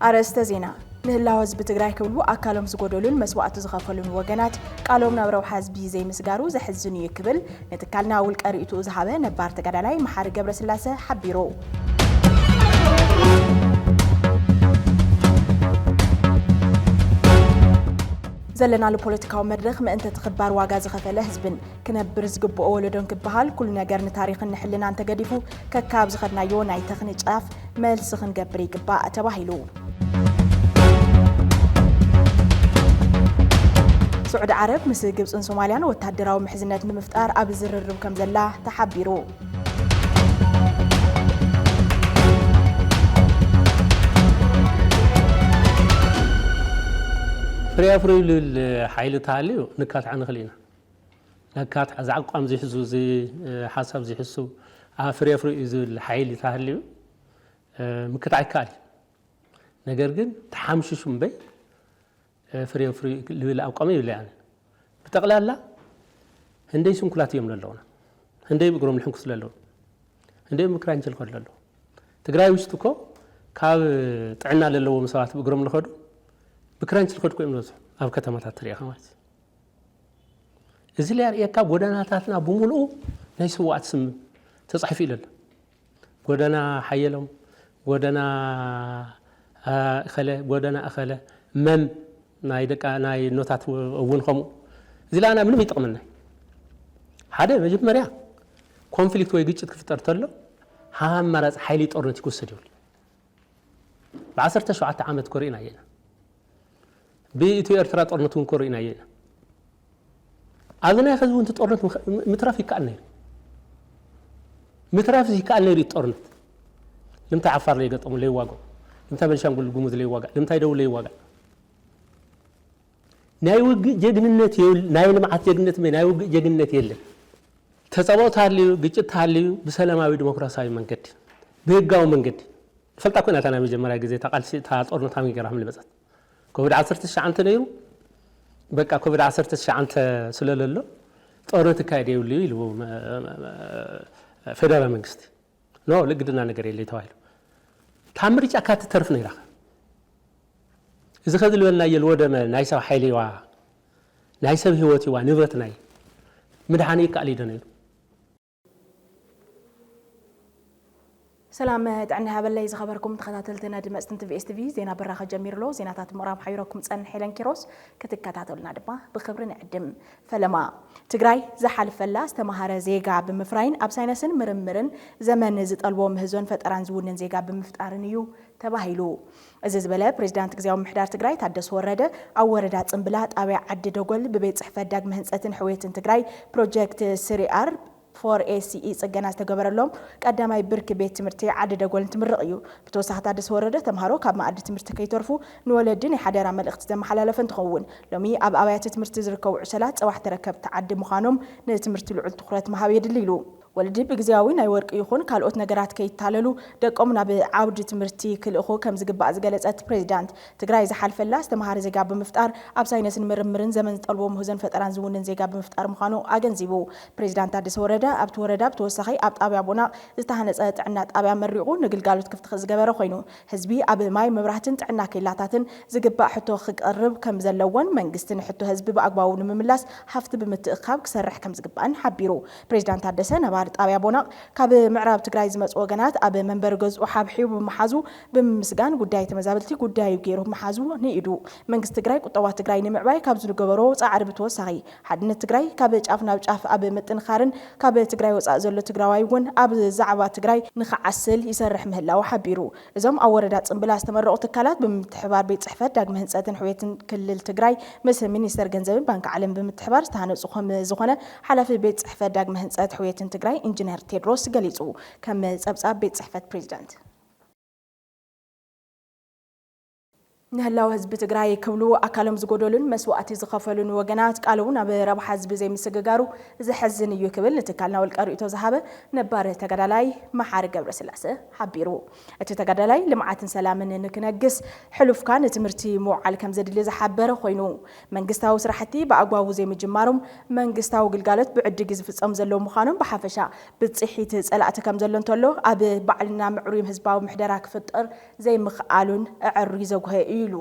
ኣርእስተ ዜና። ንህላወ ህዝቢ ትግራይ ክብሉ ኣካሎም ዝጎደሉን መስዋእቲ ዝኸፈሉን ወገናት ቃሎም ናብ ረብሓ ህዝቢ ዘይምስጋሩ ዘሕዝን እዩ ክብል ንትካልና ውልቀ ርእይትኡ ዝሃበ ነባር ተጋዳላይ መሓሪ ገብረስላሰ ሓቢሩ። ዘለናሉ ፖለቲካዊ መድረኽ ምእንተ እቲ ክባር ዋጋ ዝኸፈለ ህዝብን ክነብር ዝግብኦ ወለዶን ክበሃል፣ ኩሉ ነገር ንታሪኽን ንሕልናን ተገዲፉ፣ ከካብ ዝኸድናዮ ናይ ተኽኒ ጫፍ መልሲ ክንገብር ይግባእ ተባሂሉ። ስዑዲ ዓረብ ምስ ግብፅን ሶማልያን ወታደራዊ ምሕዝነት ንምፍጣር ኣብ ዝርርብ ከም ዘላ ተሓቢሩ። ፍርያ ፍርዩ ልብል ሓይሊ ተሃልዩ ንካትዓ ንኽእል ኢና። ነካትዓ፣ እዚ ኣቋም ዝሕዙ፣ እዚ ሓሳብ ዝሕሱ፣ ኣብ ፍርያ ፍርዩ እዩ ዝብል ሓይሊ ተሃልዩ ምክትዓ ይከኣል እዩ። ነገር ግን ተሓምሽሹ እምበይ ፍርየ ፍርዩ ልብል ኣቋም ይብለ። ኣነ ብጠቕላላ ህንደይ ስንኩላት እዮም ለለውና። ህንደይ ብእግሮም ልሕንኩስ ለለዉ፣ ህንደይ ብክራንች ልኸዱ ለለዉ። ትግራይ ውሽጢ እኮ ካብ ጥዕና ለለዎም ሰባት ብእግሮም ልኸዱ፣ ብክራንች ልኸዱ እኮ እዮም ዝበዝሑ ኣብ ከተማታት ተሪእኻ ማለት እዩ። እዚ ለያርእየካ ጎዳናታትና ብምሉኡ ናይ ስዋኣት ስም ተጻሒፉ ኢለሎ። ጎደና ሓየሎም፣ ጎደና እኸለ፣ ጎደና እኸለ፣ መም ናይ ደቃ ናይ ኖታት እውን ከምኡ። እዚ ለኣና ምንም ይጠቕመና። ሓደ መጀመርያ ኮንፍሊክት ወይ ግጭት ክፍጠር ተሎ ሃ ኣማራፂ ሓይሊ ጦርነት ክወሰድ ይብል። ብ17 ዓመት ኮሪእና የና። ብኢትዮ ኤርትራ ጦርነት እውን ኮሪእና የና። ኣብዚ ናይ ሕዚ እውን ጦርነት ምትራፍ ይከኣል ነይሩ። ምትራፍ ይከኣል ነይሩ ጦርነት። ልምታ ዓፋር ለይገጠሙ ለይዋጋኡ፣ ልምታ ቤንሻንጉል ጉሙዝ ለይዋጋ፣ ልምታ ደቡብ ለይዋጋ። ናይ ውግእ ጀግንነት የብል፣ ናይ ልምዓት ጀግንነት፣ ናይ ውግእ ጀግንነት የለን። ተጻብኦ ተሃልዩ፣ ግጭት ተሃልዩ ብሰላማዊ ዲሞክራሲያዊ መንገዲ፣ ብህጋዊ መንገዲ። ንፈልጣ ኮይና እታ ናይ መጀመርያ ግዜ እታ ቃልሲ፣ እታ ጦርነት ኣሚገራ ከም ዝመጸት። ኮቪድ-19 ነይሩ። በቃ ኮቪድ-19 ስለ ለሎ ጦርነት ይካየድ የብሉ ኢሉ መ-፣ መ-፣ መ-፣ ፌደራል መንግስቲ። ኖ፣ ልግድና ነገር የለ ተባሂሉ። እታ ምርጫ እካ ትተርፍ ነይራ። እዚ ከዚ ዝበልናዮ ልወደመ ናይ ሰብ ሓይሊ ይዋ፣ ናይ ሰብ ህይወት ይዋ፣ ንብረት ናይ ምድሓን ይከኣል እዩ ዶ ነይሩ? ሰላም ጥዕና ሃበለይ ዝኸበርኩም ተኸታተልትን ኣድመፅትን ቲቪኤስ ቲቪ፣ ዜና ብራኸ ጀሚሩ ኣሎ። ዜናታት ምቕራብ ሓቢረኩም ፀንሕ ኤለን ኪሮስ፣ ክትከታተሉና ድማ ብኽብሪ ንዕድም። ፈለማ። ትግራይ ዝሓልፈላ ዝተምሃረ ዜጋ ብምፍራይን ኣብ ሳይንስን ምርምርን ዘመን ዝጠልቦ ምህዞን ፈጠራን ዝውንን ዜጋ ብምፍጣርን እዩ ተባሂሉ። እዚ ዝበለ ፕሬዚዳንት ግዝያዊ ምምሕዳር ትግራይ ታደሰ ወረደ ኣብ ወረዳ ፅምብላ ጣብያ ዓዲ ደጎል ብቤት ፅሕፈት ዳግመ ህንፀትን ሕውየትን ትግራይ ፕሮጀክት ስሪ ኣር ፎር ኤ ሲ ኢ ፅገና ዝተገበረሎም ቀዳማይ ብርኪ ቤት ትምህርቲ ዓዲ ደጎል እንትምርቕ እዩ። ብተወሳኺ ታደሰ ወረደ ተምሃሮ ካብ መኣዲ ትምህርቲ ከይተርፉ ንወለዲ ናይ ሓደራ መልእኽቲ ዘመሓላለፈ እንትኸውን፣ ሎሚ ኣብ ኣብያተ ትምህርቲ ዝርከቡ ዕሸላት ፅባሕ ተረከብቲ ዓዲ ምዃኖም ንትምህርቲ ልዑል ትኹረት ምሃብ የድሊ ኢሉ። ወለዲ ብግዝያዊ ናይ ወርቂ ይኹን ካልኦት ነገራት ከይታለሉ ደቆም ናብ ዓውዲ ትምህርቲ ክልእኹ ከም ዝግባእ ዝገለጸት ፕሬዚዳንት፣ ትግራይ ዝሓልፈላ ዝተምሃረ ዜጋ ብምፍጣር ኣብ ሳይንስን ምርምርን ዘመን ዝጠልቦ ምህዞን ፈጠራን ዝውንን ዜጋ ብምፍጣር ምዃኑ ኣገንዚቡ። ፕሬዚዳንት ታደሰ ወረደ ኣብቲ ወረዳ ብተወሳኺ ኣብ ጣብያ ቦናቕ ዝተሃነፀ ጥዕና ጣብያ መሪቑ ንግልጋሎት ክፍቲ ዝገበረ ኮይኑ፣ ህዝቢ ኣብ ማይ፣ መብራህትን ጥዕና ኬላታትን ዝግባእ ሕቶ ክቀርብ ከም ዘለዎን መንግስቲ ንሕቶ ህዝቢ ብኣግባቡ ንምምላስ ሃፍቲ ብምትእኻብ ክሰርሕ ከም ዝግባእን ሓቢሩ። ፕሬዚዳንት ታደሰ ነባሪ ጣብያ ቦናቕ ካብ ምዕራብ ትግራይ ዝመፁ ወገናት ኣብ መንበሪ ገዝኡ ሓብሒቡ ብምሓዙ ብምምስጋን፣ ጉዳይ ተመዛበልቲ ጉዳዩ ገይሩ ምሓዙ ንኢዱ። መንግስቲ ትግራይ ቁጠባ ትግራይ ንምዕባይ ካብ ዝገበሮ ፃዕሪ ብተወሳኺ፣ ሓድነት ትግራይ ካብ ጫፍ ናብ ጫፍ ኣብ ምጥንኻርን ካብ ትግራይ ወፃእ ዘሎ ትግራዋይ እውን ኣብ ዛዕባ ትግራይ ንኽዓስል ይሰርሕ ምህላዉ ሓቢሩ። እዞም ኣብ ወረዳ ፅምብላ ዝተመረቑ ትካላት ብምትሕባር ቤት ፅሕፈት ዳግመ ህንፀትን ሕውየትን ክልል ትግራይ ምስ ሚኒስቴር ገንዘብን ባንክ ዓለም ብምትሕባር ዝተሃነፁ ከም ዝኾነ ሓላፊ ቤት ፅሕፈት ዳግመ ህንፀት ሕውየትን ትግራይ ኢንጂነር ቴድሮስ ገሊፁ። ከም ፀብፃብ ቤት ፅሕፈት ፕሬዚዳንት። ንህላወ ህዝቢ ትግራይ ክብሉ ኣካሎም ዝጎደሉን መስዋእቲ ዝኸፈሉን ወገናት ቃለውን ኣብ ረብሓ ህዝቢ ዘይምስግጋሩ ዘሕዝን እዩ ክብል ንትካልና ውልቀ ርእይቶ ዝሃበ ነባር ተጋዳላይ መሓሪ ገብረስላሰ ሓቢሩ። እቲ ተጋዳላይ ልምዓትን ሰላምን ንክነግስ ሕሉፍካ ንትምህርቲ ምውዓል ከም ዘድሊ ዝሓበረ ኮይኑ፣ መንግስታዊ ስራሕቲ ብኣግባቡ ዘይምጅማሮም መንግስታዊ ግልጋሎት ብዕድጊ ዝፍፀም ዘሎ ምዃኖም ብሓፈሻ ብፅሒት ፀላእቲ ከም ዘሎ እንተሎ ኣብ ባዕልና ምዕሩይ ህዝባዊ ምሕደራ ክፍጠር ዘይምኽኣሉን ኣዐርዩ ዘጉሀ እዩ ኢሉ።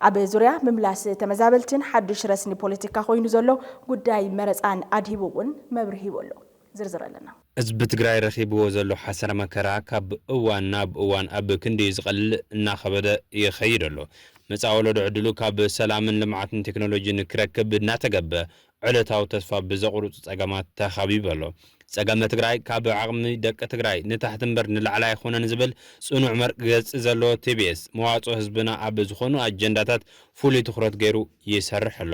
ኣብ ዙርያ ምምላስ ተመዛበልትን ሓድሽ ረስኒ ፖለቲካ ኮይኑ ዘሎ ጉዳይ መረፃን ኣድሂቡ እውን መብርሂ ሂቡ ኣሎ። ዝርዝር ኣለና። ህዝቢ ትግራይ ረኺብዎ ዘሎ ሓሰረ መከራ ካብ እዋን ናብ እዋን ኣብ ክንዲ ዝቐልል እናኸበደ ይኸይድ ኣሎ። መጻኢ ወለዶ ዕድሉ ካብ ሰላምን ልምዓትን ቴክኖሎጂን ክረክብ እናተገብአ ዕለታዊ ተስፋ ብዘቑርጹ ጸገማት ተኸቢቡ ኣሎ። ጸገመ ትግራይ ካብ ዓቕሚ ደቂ ትግራይ ንታሕቲ እምበር ንላዕሊ ኣይኾነን ዝብል ጽኑዕ መርገጺ ዘለዎ ቲ ቢ ኤስ መዋጽኦ ህዝብና ኣብ ዝኾኑ ኣጀንዳታት ፍሉይ ትኹረት ገይሩ ይሰርሕ ኣሎ።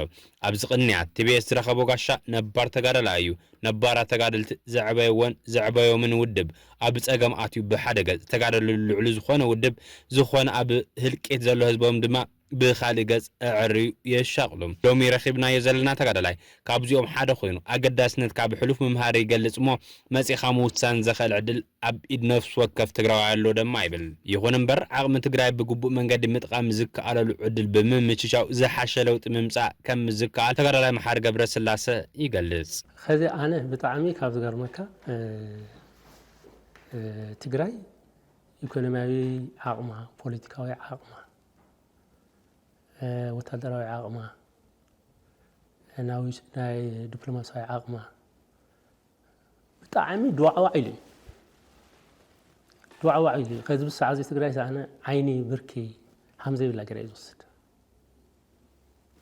ኣብዚ ቅንያት ቲ ቢ ኤስ ዝረኸቦ ጋሻ ነባር ተጋዳላይ እዩ። ነባራት ተጋደልቲ ዘዕበይዎን ዘዕበዮምን ውድብ ኣብ ጸገም ኣትዩ ብሓደ ገጽ፣ ተጋደሉ ልዕሉ ዝኾነ ውድብ ዝኾነ ኣብ ህልቂት ዘሎ ህዝቦም ድማ ብኻልእ ገጽ ኣዐርዩ የሻቕሉ። ሎሚ ረኺብናዮ ዘለና ተጋዳላይ ካብዚኦም ሓደ ኮይኑ ኣገዳስነት ካብ ሕሉፍ ምምሃር ይገልጽ እሞ መጺኻ ምውሳን ዘኽእል ዕድል ኣብ ኢድ ነፍሲ ወከፍ ትግራዋይ ኣሎ ድማ ይብል። ይኹን እምበር ዓቕሚ ትግራይ ብግቡእ መንገዲ ምጥቃም ዝከኣለሉ ዕድል ብምምችቻው ዝሓሸ ለውጢ ምምጻእ ከም ዝከኣል ተጋዳላይ መሓሪ ገብረስላሰ ይገልጽ። ኸዚ ኣነ ብጣዕሚ ካብ ዝገርመካ፣ እ፣ እ፣ ትግራይ ኢኮኖሚያዊ ዓቕማ፣ ፖለቲካዊ ዓቕማ፣ እ፣ ወታደራዊ ዓቕማ፣ እ፣ ናይ ውሽ-፣ ናይ ዲፕሎማሲያዊ ዓቕማ ብጣዕሚ ድዋዕዋዕ ኢሉ እዩ። ድዋዕዋዕ ኢሉ እዩ። ከዚ ብሳዕ እዚ ትግራይ ሰኣነ ዓይኒ ብርኪ ሃም ዘይብላ ገይረ እዩ ዝወስድ።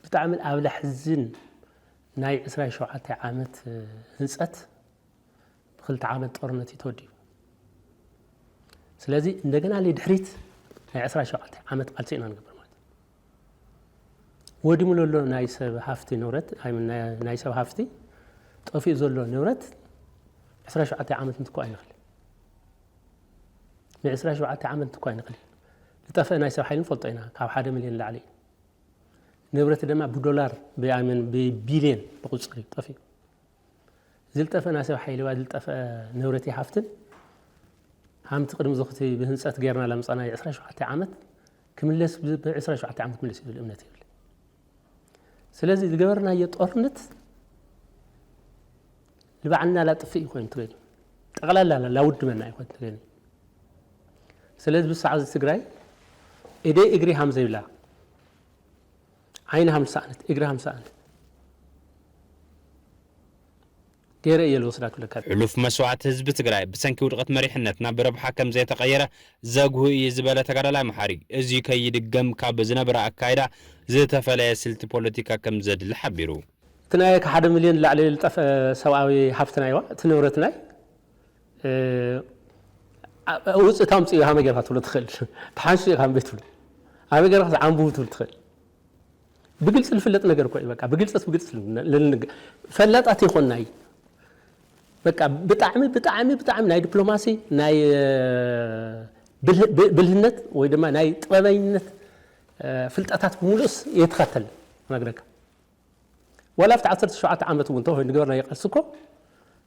ብጣዕሚ ኣብ ለሕዝን ናይ ዕስራ ሸውዓተ ዓመት ህንፀት ብክልተ ዓመት ጦርነት እዩ ተወዲኡ። ስለዚ እንደገና ድሕሪት ናይ ዕስራ ሸውዓተ ዓመት ቃልሲ ኢና ንገብር ማለት እዩ። ወዲሙ ለሎ ናይ ሰብ ሃፍቲ ንብረት፣ ኣይ፣ ናይ፣ ናይ ሰብ ሃፍቲ ጠፊኡ ዘሎ ንብረት ዕስራ ሸውዓተ ዓመት እንትኮ ኣይንኽእል። ን ዕስራ ሸውዓተ ዓመት እንትኮ ኣይንኽእል። ዝጠፍአ ናይ ሰብ ሓይሊ ንፈልጦ ኢና፣ ካብ ሓደ ሚልዮን ላዕሊ እዩ። ንብረት ድማ ብዶላር፣ ብኣመን፣ ብቢልዮን ብቁፅር እዩ ጠፊኡ። ዝልጠፈ ናይ ሰብ ሓይሊ ዋ ዝልጠፈ ንብረት ሃፍትን ሃምቲ ቅድሚ ዝኽቲ ብህንፀት ጌርና ላምፃና ዕስራ ሸውዓተ ዓመት ክምለስ ብ-፣ ብ ዕስራ ሸውዓተ ዓመት ክምለስ እዩ ዝብል እምነት የብለይ። ስለዚ ዝገበርናዮ ጦርነት ንባዕልና ላጥፍእ እዩ ኮይኑ ትገኝ። ጠቕላላ ላውድመና እዩ ኮይኑ ትገኝ። ስለዚ ብሳዕ እዚ ትግራይ እደይ እግሪ ሃም ዘይብላ ዓይኒ ሃም ዝሰኣነት፣ እግሪ ሃም ዝሰኣነት ገይረ እየ ልወስዳ ክብለካ። ሕሉፍ መስዋእቲ ህዝቢ ትግራይ ብሰንኪ ውድቐት መሪሕነት ናብ ረብሓ ከም ዘይተቐየረ ዘጉህ እዩ ዝበለ ተጋዳላይ መሓሪ፣ እዚ ከይድገም ካብ ዝነበረ ኣካይዳ ዝተፈለየ ስልቲ ፖለቲካ ከም ዘድሊ ሓቢሩ። እቲ ናይ ሓደ ሚልዮን ላዕሊ ዝጠፍአ ሰብኣዊ ሃፍትና እዩዋ፣ እቲ ንብረትና እዩ። እ፣ ኣ-፣ ውፅእ ታምፅኡ ሃመ ጌርካ ትብሎ ትኽእል። ተሓንሹ ኢኻ እምበይ ትብሎ። ሃመ ጌርካ ዝዓንብቡ ትብል ትኽእል። ብግልፂ ዝፍለጥ ነገር እኮ እዩ። በቃ ብግልፂ ብግልፂ ልን-፣ ልንግ-፣ ፈላጣት ይኾንና እዩ። በቃ ብጣዕሚ፣ ብጣዕሚ፣ ብጣዕሚ ናይ ዲፕሎማሲ፣ ናይ፣ እ፣ ብልህ-፣ ብ-፣ ብልህነት ወይ ድማ ናይ ጥበበኝነት፣ እ፣ ፍልጠታት ብምሉእስ የትኸተል ነግረካ። ዋላ ኣብቲ ዓሰርተ ሸውዓተ ዓመት እውን እንተኾይኑ ዝገበርናዮ ቃልሲ እኮ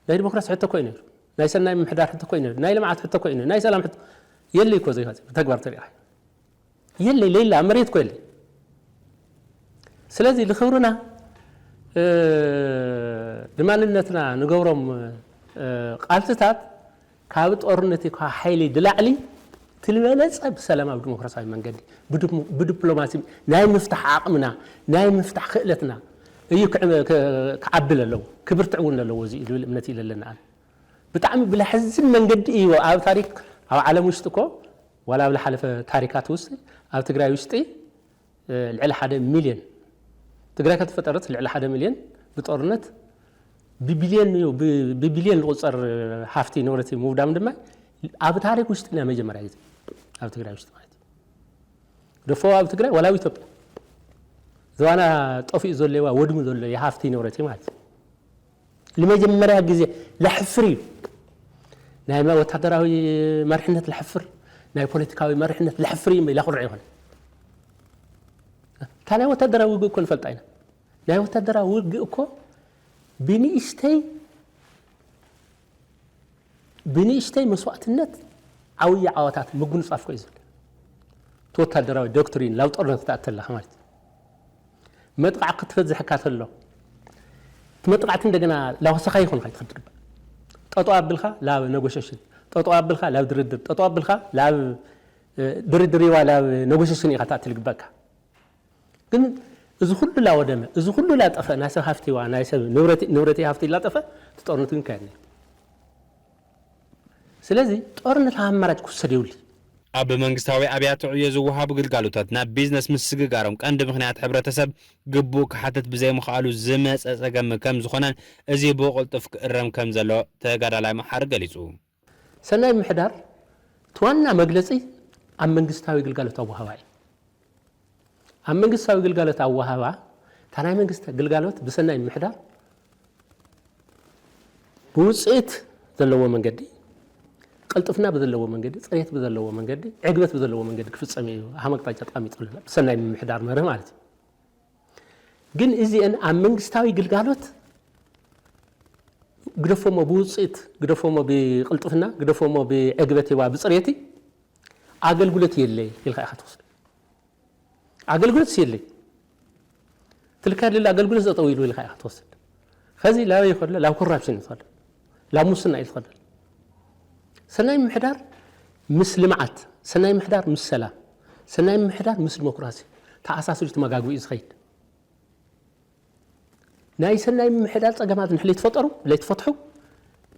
ናይ ዲሞክራሲ ሕቶ እኮ እዩ ነይሩ። ናይ ሰናይ ምምሕዳር ሕቶ እኮ እዩ ነይሩ። ናይ ልምዓት ሕቶ እኮ እዩ ነይሩ። ናይ ሰላም ሕቶ የለ እኮ ዘይኮነ ብተግባር ተሪኢኻ። የለ፣ ሌላ ኣብ መሬት እኮ የለ። ስለዚ ንኽብርና፣ እ፣ ንማንነትና ንገብሮም፣ እ፣ ቃልስታት ካብ ጦርነት ካብ ሓይሊ ድላዕሊ እቲ ዝበለጸ ብሰላማዊ ዲሞክራሲያዊ መንገዲ ብድፕ-፣ ብዲፕሎማሲ ናይ ምፍታሕ ዓቕምና ናይ ምፍታሕ ክእለትና እዩ ክዕ-፣ ክ-፣ ክዓቢ ለለዎ፣ ክብርትዕ እውን ለለዎ እዚ እዩ ዝብል እምነት እዩ ለለና። ኣነ ብጣዕሚ ብለሕዝን መንገዲ እዩ ኣብ ታሪክ ኣብ ዓለም ውሽጢ እኮ ዋላ ኣብ ዝሓለፈ ታሪካት ውስጢ ኣብ ትግራይ ውሽጢ ልዕሊ ሓደ ሚልዮን ትግራይ ከተፈጠረት ልዕሊ ሓደ ሚልዮን ብጦርነት ብቢልዮን እዩ፣ ብ-፣ ብቢልዮን ዝቑጸር ሃፍቲ ንብረት እዩ ምውዳም ድማ ኣብ ታሪክ ውሽጢ ናይ መጀመርያ ግዜ ኣብ ትግራይ ውሽጢ ማለት እዩ። ደፎ ኣብ ትግራይ ዋላ ኣብ ኢትዮጵያ ዝባና ጠፊኡ ዘሎ ወድሙ ዘሎ የሃፍቲ ንብረት እዩ ማለት እዩ። ንመጀመርያ ግዜ ለሕፍር እዩ። ናይ መ-፣ ወታደራዊ መሪሕነት ለሕፍር፣ ናይ ፖለቲካዊ መሪሕነት ለሕፍር እዩ፣ ኢላ ኩርዕ ይኾነ። እታ ናይ ወታደራዊ ውግእ እኮ ንፈልጣ ኢና። ናይ ወታደራዊ ውግእ እኮ ብንእሽተይ ብንእሽተይ መስዋእትነት ዓብዪ ዓወታት ምጉንፃፍ ኮ እዩ ዝብል። እቲ ወታደራዊ ዶክትሪን ናብ ጦርነት ክትኣተላ ማለት እዩ። መጥቃዕ ክትፈዝሐካ ተሎ እቲ መጥቃዕቲ እንደገና ላወሰኻ ይኹን ካ ትኸድ ትግባእ። ጠጦ ኣብልካ ላብ ነጎሸሽን፣ ጠጦ ኣብልካ ላብ ድርድር፣ ጠጦ ኣብልካ ላብ ድርድር ይዋ ላብ ነጎሸሽን ኢኻ ትኣትል ግባእካ። ግን እዚ ኩሉ ላወደመ፣ እዚ ኩሉ ላጠፈ፣ ናይ ሰብ ሃፍቲ ዋ ናይ ሰብ ንብረት ንብረት ሃፍቲ ላጠፈ፣ እቲ ጦርነት ግን ካየድኒ። ስለዚ ጦርነት ኣማራጭ ክውሰድ የብሉ። ኣብ መንግስታዊ ኣብያተ ዕዮ ዝወሃቡ ግልጋሎታት ናብ ቢዝነስ ምስግጋሮም ቀንዲ ምኽንያት ሕብረተሰብ ግቡእ ክሓትት ብዘይምኽኣሉ ዝመፀ ፀገም ከም ዝኾነን እዚ ብቕልጡፍ ክእረም ከም ዘሎ ተጋዳላይ መሓሪ ገሊፁ። ሰናይ ምሕዳር እቲ ዋና መግለፂ ኣብ መንግስታዊ ግልጋሎት ኣወሃባ እዩ። ኣብ መንግስታዊ ግልጋሎት ኣወሃባ እታ ናይ መንግስቲ ግልጋሎት ብሰናይ ምሕዳር ብውፅኢት ዘለዎ መንገዲ፣ ቅልጥፍና ብዘለዎ መንገዲ፣ ፅሬት ብዘለዎ መንገዲ፣ ዕግበት ብዘለዎ መንገዲ ክፍፀም እዩ ሃም ኣቅጣጫ ተቐሚጡ ኣሎ። ብሰናይ ምምሕዳር መርህ ማለት እዩ። ግን እዚአን ኣብ መንግስታዊ ግልጋሎት ግደፎሞ ብውፅኢት፣ ግደፎሞ ብቅልጥፍና፣ ግደፎሞ ብዕግበት ይዋ ብፅሬቲ ኣገልግሎት የለ ኢልካ ኢኻ ትወስዶ። ኣገልግሎት የለ ትልካ ደለ ኣገልግሎት ጠጠው ኢሉ ኢልካ ኢኻ ትወስድ። ከዚ ላበይ ይኸዶ? ላብ ኮራፕሽን ይኸዶ፣ ላብ ሙስና እዩ ዝኸዶ። ሰናይ ምምሕዳር ምስ ልምዓት፣ ሰናይ ምምሕዳር ምስ ሰላም፣ ሰናይ ምምሕዳር ምስ ዲሞክራሲ ተኣሳሲሩ ተመጋግቢ እዩ ዝኸይድ። ናይ ሰናይ ምምሕዳር ጸገማት ንሕና ለይትፈጠሩ ለይትፈትሑ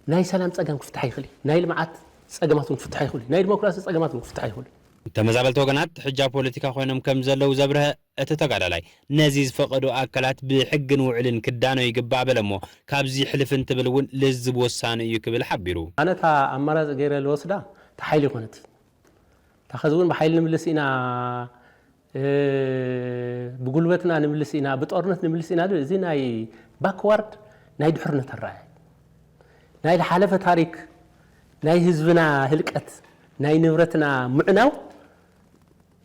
ናይ ሰላም ጸገም ክፍታሕ ይኽእል እዩ። ናይ ልምዓት ጸገማት እውን ክፍታሕ ይኽእል እዩ። ናይ ዲሞክራሲ ጸገማት እውን ክፍታሕ ይኽእል እዩ። ተመዛበልቲ ወገናት ሕጃ ፖለቲካ ኮይኖም ከም ዘለዉ ዘብርሀ እቲ ተጋዳላይ፣ ነዚ ዝፈቐዱ ኣካላት ብሕግን ውዕልን ክዳነዩ ይግባእ በለ እሞ፣ ካብዚ ሕልፍ እንትብል እውን ልዝብ ወሳኒ እዩ ክብል ሓቢሩ። ኣነ እታ ኣማራጺ ገይረ ልወስዳ እታ ሓይሊ ይኮነት። እታ ኸዚ እውን ብሓይሊ ንምልስ ኢና፣ እ፣ ብጉልበትና ንምልስ ኢና፣ ብጦርነት ንምልስ ኢና፣ እዚ ናይ ባክዋርድ ናይ ድሕርነት ኣረኣእያ። ናይ ዝሓለፈ ታሪክ፣ ናይ ህዝብና ህልቀት፣ ናይ ንብረትና ምዕናው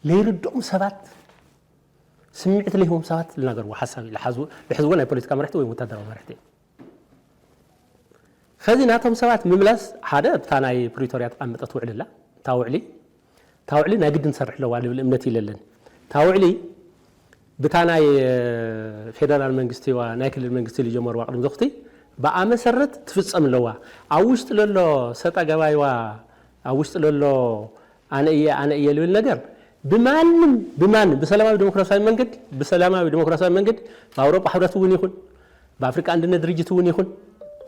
ለይርድኦም ሰባት፣ ስምዒት ለይህቦም ሰባት ዝናገርዎ ሓሳብ እዩ። ዝሓዝዎ፣ ዝሕዝዎ ናይ ፖለቲካ መራሕቲ ወይ ወታደራዊ መራሕቲ እዮም። ኸዚ ናቶም ሰባት ምምላስ ሓደ ብታ ናይ ፕሪቶርያ ተቐመጠት ውዕል ኣላ። እታ ውዕሊ፣ እታ ውዕሊ ናይ ግድን ትሰርሕ ኣለዋ ልብል እምነት ይለለን። እታ ውዕሊ ብታ ናይ፣ እ፣ ፌደራል መንግስቲ ዋ ናይ ክልል መንግስቲ ዝጀመርዋ ቅድም ዘኹቲ ብኣ መሰረት ትፍጸም ኣለዋ። ኣብ ውሽጢ ለሎ ሰጣ ገባይዋ፣ ኣብ ውሽጢ ለሎ ኣነ እየ፣ ኣነ እየ ልብል ነገር ብማንም፣ ብማንም ብሰላማዊ ዲሞክራሲያዊ መንገድ፣ ብሰላማዊ ዲሞክራሲያዊ መንገድ ብኣውሮጳ ሕብረት እውን ይኹን፣ ብኣፍሪካ ኣንድነት ድርጅት እውን ይኹን፣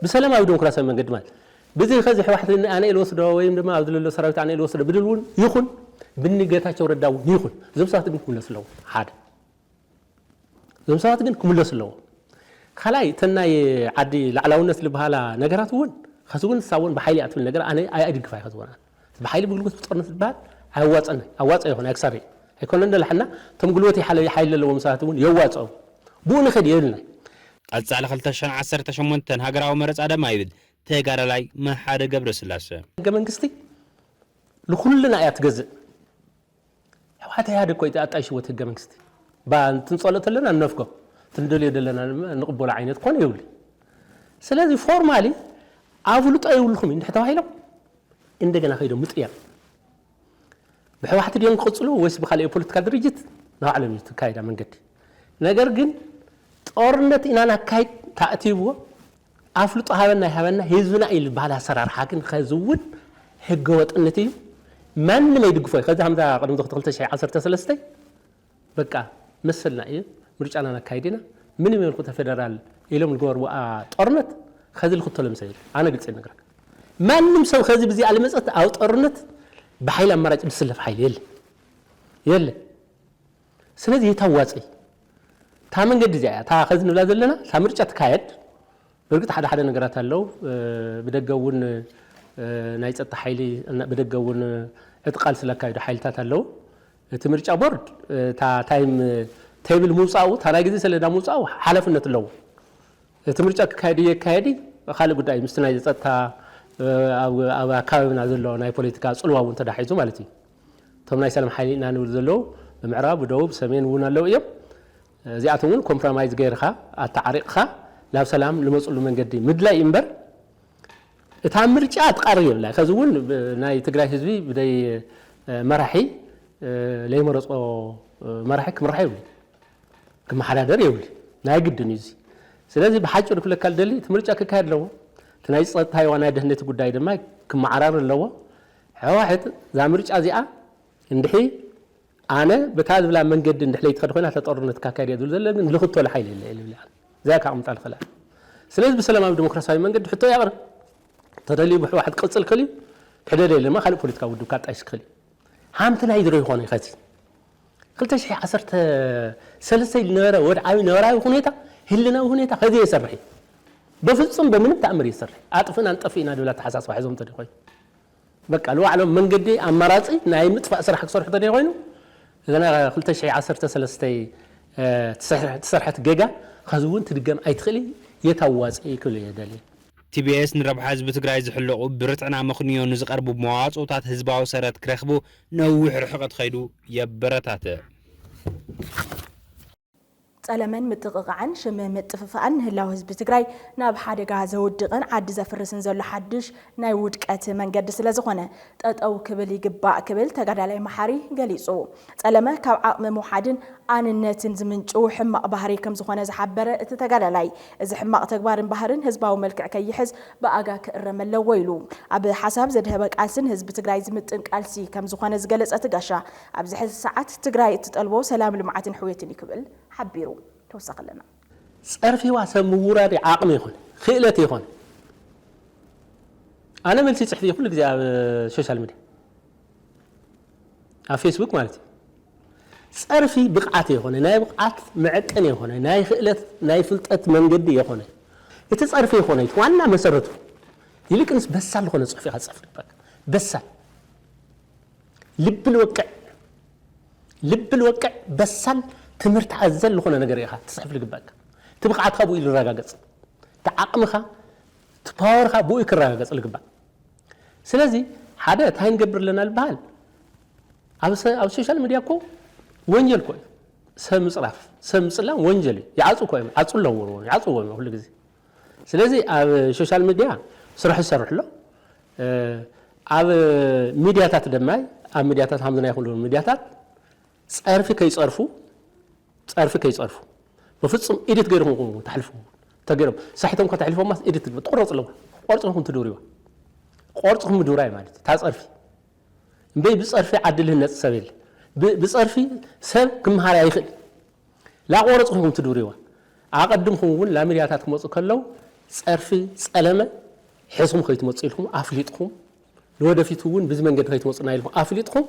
ብሰላማዊ ዲሞክራሲያዊ መንገድ ማለት ብዚ ኸዚ ሕዋሕት ኣነ እየ ልወስዶ ወይም ድማ ኣብዚ ለሎ ሰራዊት ኣነ እየ ልወስዶ ብድል እውን ይኹን፣ ብኒ ጌታቸው ረዳ እውን ይኹን፣ እዞም ሰባት ግን ክምለሱ ኣለዎም። ሓደ። እዞም ሰባት ግን ክምለሱ ኣለዎም። ካልኣይ፣ እተን ናይ ዓዲ ላዕላውነት ዝበሃላ ነገራት እውን፣ ኸዚ እውን ንሳ እውን ብሓይሊ እያ ትብል ነገር ኣነ ኣይ-፣ ኣይድግፋ እየ። ኸዚ እውን ብሓይሊ ብጉልበት ብጦርነት ዝበሃል ኣያዋፀን፣ ኣዋፀ ይኹን ኣይክሰርእ ኣይኮነን ደላሕና። እቶም ጉልበት ሓይሊ፣ ሓይሊ ዘለዎም ሰባት እውን የዋፅኦም። ብኡ ንኸድ የብልና። ቀጻሊ ክልተ ሽሕን ዓሰርተ ሸሞንተን ሃገራዊ መረጻ ደማ ይብል ተጋዳላይ መሓሪ ገብረስላሰ። ህገ መንግስቲ ንኹልና እያ ትገዝእ። ህወሓት ኢህኣዴግ እኮ እዩ ኣጣይሽዎ እቲ ህገ መንግስቲ። ባ እንትንጸሎ ተለና ንነፍጎ፣ እንትንደልዮ ዘለና ድማ ንቕበሎ ዓይነት ኮነ ይብሉ። ስለዚ ፎርማሊ ኣፍልጦ የብልኹም እዩ እንድሕር ተባሂሎም እንደገና ከይዶም ምጥያቕ። ብህወሓት ድዮም ክቕጽሉ ወይስ ብኻልእ የፖለቲካ ድርጅት ንባዕሎም እዩ ትካየዳ መንገዲ። ነገር ግን ጦርነት ኢና ናካይድ ተኣትይዎ ኣፍልጦ ሃበና ይሃበና ህዝብና እዩ ዝበሃል ኣሰራርሓ ግን ኸዚ እውን ህገወጥነት እዩ። ማንም ኣይድግፎ እዩ። ከዚ ከምዛ ቅድሚ ክልተ ሽሕ ዓሰርተ ሰለስተ በቃ መሰልና እዩ፣ ምርጫና ነካይድ ኢና፣ ምንም ይበልኩ ተፌደራል ኢሎም ዝገበርዋ ጦርነት ኸዚ ልክተሎም ሰብ የለ። ኣነ ግልፂ ነግረካ። ማንም ሰብ ኸዚ ብዚኣ ልመፀት ኣብ ጦርነት ብሓይሊ ኣማራጭ ዝስለፍ ሓይሊ የለ። የለ። ስለዚ የታዋፀ እታ መንገዲ እዚኣ እያ። እታ ኸዚ ንብላ ዘለና እታ ምርጫ ትካየድ። ብርግጥ ሓደ ሓደ ነገራት ኣለዉ። እ፣ ብደገ እውን፣ እ፣ ናይ ጸጥታ ሓይሊ፣ እና-፣ ብደገ እውን ዕጥቃል ስለካየዱ ሓይልታት ኣለዉ። እቲ ምርጫ ቦርድ፣ እ፣ እታ ታይም ቴብል ምውጻኡ፣ እታ ናይ ግዜ ሰሌዳ ምውጻኡ ሓላፍነት ኣለዎ። እቲ ምርጫ ክካየድ እዩ የካየድ፣ ካልእ ጉዳይ ምስቲ ናይ ጸጥታ፣ እ፣ ኣብ፣ ኣብ ኣካባቢና ዘሎ ናይ ፖለቲካ ጽልዋ እውን ተዳሒዙ ማለት እዩ። እቶም ናይ ሰላም ሓይሊ ኢና ንብል ዘለዉ፣ ብምዕራብ፣ ብደቡብ፣ ሰሜን እውን ኣለዉ እዮም። እዚኣቶም እውን ኮምፕሮማይዝ ገይርካ ኣተዓሪቕካ ናብ ሰላም ልመፅሉ መንገዲ ምድላይ እምበር እታ ምርጫ ትቐርብ የብላ። ከዚ እውን ብ-፣ ናይ ትግራይ ህዝቢ ብደይ መራሒ ለይመረፆ መራሒ ክምራሕ የብሉ፣ ክመሓዳደር የብሉ። ናይ ግድን እዩ እዚ። ስለዚ ብሓጭሩ ክብለካ ልደሊ እቲ ምርጫ ክካየድ ኣለዎ። እቲ ናይ ፀጥታ ይዋ ናይ ደህንነት ጉዳይ ድማ ክመዓራር ኣለዎ። ሕወሓት እዛ ምርጫ እዚኣ እንድሒ ኣነ በታ ዝብላ መንገዲ እንድሕለይ ትኸድ ኮይና እታ ጦርነት ካካየድ እየ ዝብል ዘሎ ግን ልኽተሎ ሓይሊ የለ እየ ዝብል እያ። እዚኣ ካቕምጣ ልኽእል እያ። ስለዚ ብሰላማዊ ዲሞክራሲያዊ መንገዲ ሕቶ የቕርብ። ተደልዩ ብሕወሓት ክቕፅል ክእል እዩ። ሕደል የለ ድማ ካልእ ፖለቲካዊ ውድብ ካጣይሽ ክእል እዩ። ሃምቲ ናይ ድሮ ይኾነ ከዚ ክልተ ሽሕ ዓሰርተ ሰለስተ ዝነበረ ወድዓዊ ነባራዊ ሁኔታ ህልናዊ ሁኔታ ከዚ የሰርሕ እዩ። በፍጹም በምንም ተኣምር የሰርሕ። ኣጥፍእና ንጠፍእ ኢና ዝብል ኣተሓሳስባ ሒዞም ተደኾይኑ በቃ ልባዕሎም መንገዲ ኣማራፂ ናይ ምጥፋእ ስራሕ ክሰርሑ ተደኾይኑ እዘና ክልተ ሽሕ ዓሰርተ ሰለስተ ትሰርሐት ገጋ ከዚ እውን ትድገም ኣይትኽእል የታዋፅእ ክብል እየ ደልየ። ቲቢኤስ ንረብሓ ህዝቢ ትግራይ ዝሕለቑ ብርትዕን ኣመኽንዮ ንዝቐርቡ መዋፅኦታት ህዝባዊ ሰረት ክረኽቡ ነዊሕ ርሕቐት ኸይዱ የበረታትዕ። ጸለመን ምጥቕቓዕን ሽም ምጥፍፋእን ንህላው ህዝቢ ትግራይ ናብ ሓደጋ ዘውድቕን ዓዲ ዘፍርስን ዘሎ ሓድሽ ናይ ውድቀት መንገዲ ስለዝኾነ ጠጠው ክብል ይግባእ ክብል ተጋዳላይ መሓሪ ገሊጹ። ጸለመ ካብ ዓቕሚ ምውሓድን ኣንነትን ዝምንጭው ሕማቕ ባህሪ ከምዝኾነ ዝሓበረ እቲ ተጋዳላይ፣ እዚ ሕማቕ ተግባርን ባህርን ህዝባዊ መልክዕ ከይሕዝ ብኣጋ ክእረም ኣለዎ ኢሉ። ኣብ ሓሳብ ዘድሀበ ቃልስን ህዝቢ ትግራይ ዝምጥን ቃልሲ ከምዝኾነ ዝገለጸ እቲ ጋሻ፣ ኣብዚ ሕዚ ሰዓት ትግራይ እትጠልቦ ሰላም፣ ልምዓትን ሕውየትን እዩ ክብል ሓቢሩ። ተወሳኺ ኣለና። ጸርፊዋ ሰብ ምውራድ ዓቕሚ ይኾን ክእለት ይኾን። ኣነ መልሲ ጽሕፊ ኩሉ ግዜ ኣብ ሶሻል ሚድያ ኣብ ፌስቡክ ማለት እዩ። ጸርፊ ብቕዓት የኾነ ናይ ብቕዓት መዐቀን የኾነ ናይ ክእለት ናይ ፍልጠት መንገዲ የኾነ እቲ ጸርፊ የኾነ ዋና መሰረቱ ይልቅንስ በሳል ዝኾነ ጽሑፍ ኢኻ ትጽሕፍ ግበካ በሳል ልቢ ልወቅዕ ልቢ ልወቅዕ በሳል ትምህርቲ ኣዘል ዝኾነ ነገር ኢኻ ትጽሕፍ ልግበእካ እቲ ብቕዓትካ ብኡ ይረጋገጽ እቲ ዓቕምኻ እቲ ፓወርካ ብኡ ክረጋገጽ ልግባእ ስለዚ ሓደ እንታይ ንገብር ኣለና ዝበሃል ኣብ ሶሻል ሚድያ እኮ ወንጀል እኮ እዩ ሰብ ምፅራፍ ሰብ ምፅላም ወንጀል እዩ ይዓፁ እኮ እዮም ዓፁ ኣለዎ ይዓፅዎ እዮም ኩሉ ግዜ ስለዚ ኣብ ሶሻል ሚድያ ስራሕ ይሰርሕ ኣሎ ኣብ ሚድያታት ድማ ኣብ ሚድያታት ሃምዝና ይኹን ሚድያታት ፀርፊ ከይፀርፉ ፀርፊ ከይፀርፉ በፍፁም ኢዲት ገይርኩም ተሕልፉ ተገይሮም ሳሒቶም ከተሕልፎማስ ኢዲት ትግበር ትቆረፁ ኣለዋ ቆርፅኹም ትድውርዋ ቆርፅኹም ምድውራይ ማለት እዩ ታፀርፊ እምበይ ብፀርፊ ዓዲ ልህነፅ ሰብ የለ ብፀርፊ ሰብ ክመሃር ኣይኽእል ላቆረፅኹም ትድውርዋ ኣቐድምኹም እውን ላሚድያታት ክመፁ ከለው ፀርፊ ፀለመ ሕዝኹም ከይትመፁ ኢልኩም ኣፍሊጥኹም ንወደፊት እውን ብዚ መንገዲ ከይትመፁና ኢልኩም ኣፍሊጥኩም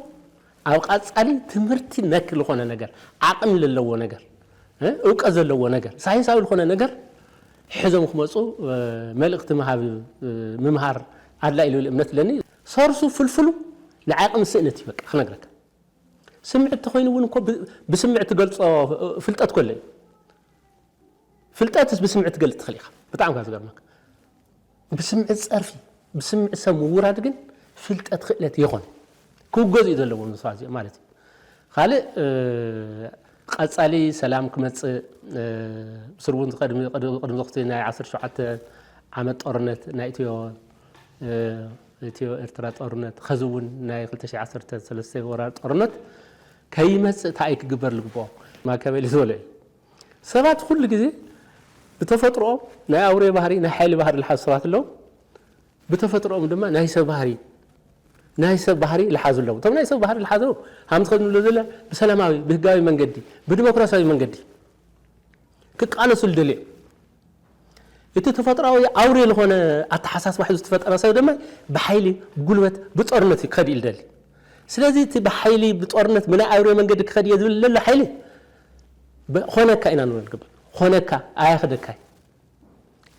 ኣብ ቃፃሊ ትምህርቲ ነክ ዝኾነ ነገር ዓቕሚ ለለዎ ነገር እውቀት ዘለዎ ነገር ሳይንሳዊ ዝኾነ ነገር ሕዞም ክመፁ መልእክቲ ምሃብ ምምሃር ኣድላ ኢሉ እምነት ለኒ ሰርሱ ፍልፍሉ ንዓቕሚ ስእነት እዩ በቃ ክነግረካ ስምዕት ተኮይኑ እውን እኮ ብስምዕት ትገልፆ ፍልጠት ኮለ እዩ ፍልጠትስ ብስምዒ ትገልፅ ትኽእል ኢኻ ብጣዕሚ ካብ ዝገርመካ ብስምዒ ፀርፊ ብስምዒ ሰብ ምውራድ ግን ፍልጠት ክእለት የኾን ክውገዝ እዩ ዘለዎ ምስ ማለት እዩ ካልእ ቀፃሊ ሰላም ክመፅእ ብስር እውን ቅድሚ ቅድሚ ዝክቲ ናይ ዓሰርተ ሸውዓተ ዓመት ጦርነት ናይ ኢትዮ ኢትዮ ኤርትራ ጦርነት ኸዚ እውን ናይ ክልተ ሽሕ ዓሰርተ ሰለስተ ወራር ጦርነት ከይመፅእ እንታይ ክግበር ልግብኦ ማካቤሊ ዝበሎ እዩ ሰባት ኩሉ ግዜ ብተፈጥሮኦም ናይ ኣውሬ ባህሪ ናይ ሓይሊ ባህሪ ዝሓዙ ሰባት ኣለዉ ብተፈጥሮኦም ድማ ናይ ሰብ ባህሪ ናይ ሰብ ባህሪ ዝሓዙ ኣለዉ እቶም ናይ ሰብ ባህሪ ዝሓዙ ሃምቲ ከዚ ንብሎ ዘለና ብሰላማዊ ብህጋዊ መንገዲ ብዲሞክራሲያዊ መንገዲ ክቃለሱ ዝደልዩ እቲ ተፈጥሮኣዊ ኣውሬ ዝኾነ ኣተሓሳስባ ሒዙ ዝተፈጠረ ሰብ ድማ ብሓይሊ ብጉልበት ብጦርነት እዩ ክኸድ እዩ ዝደሊ ስለዚ እቲ ብሓይሊ ብጦርነት ብናይ ኣውሬ መንገዲ ክኸድ እየ ዝብል ዘሎ ሓይሊ ኾነካ ኢና ንብል ግበር ኾነካ ኣያኸደካይ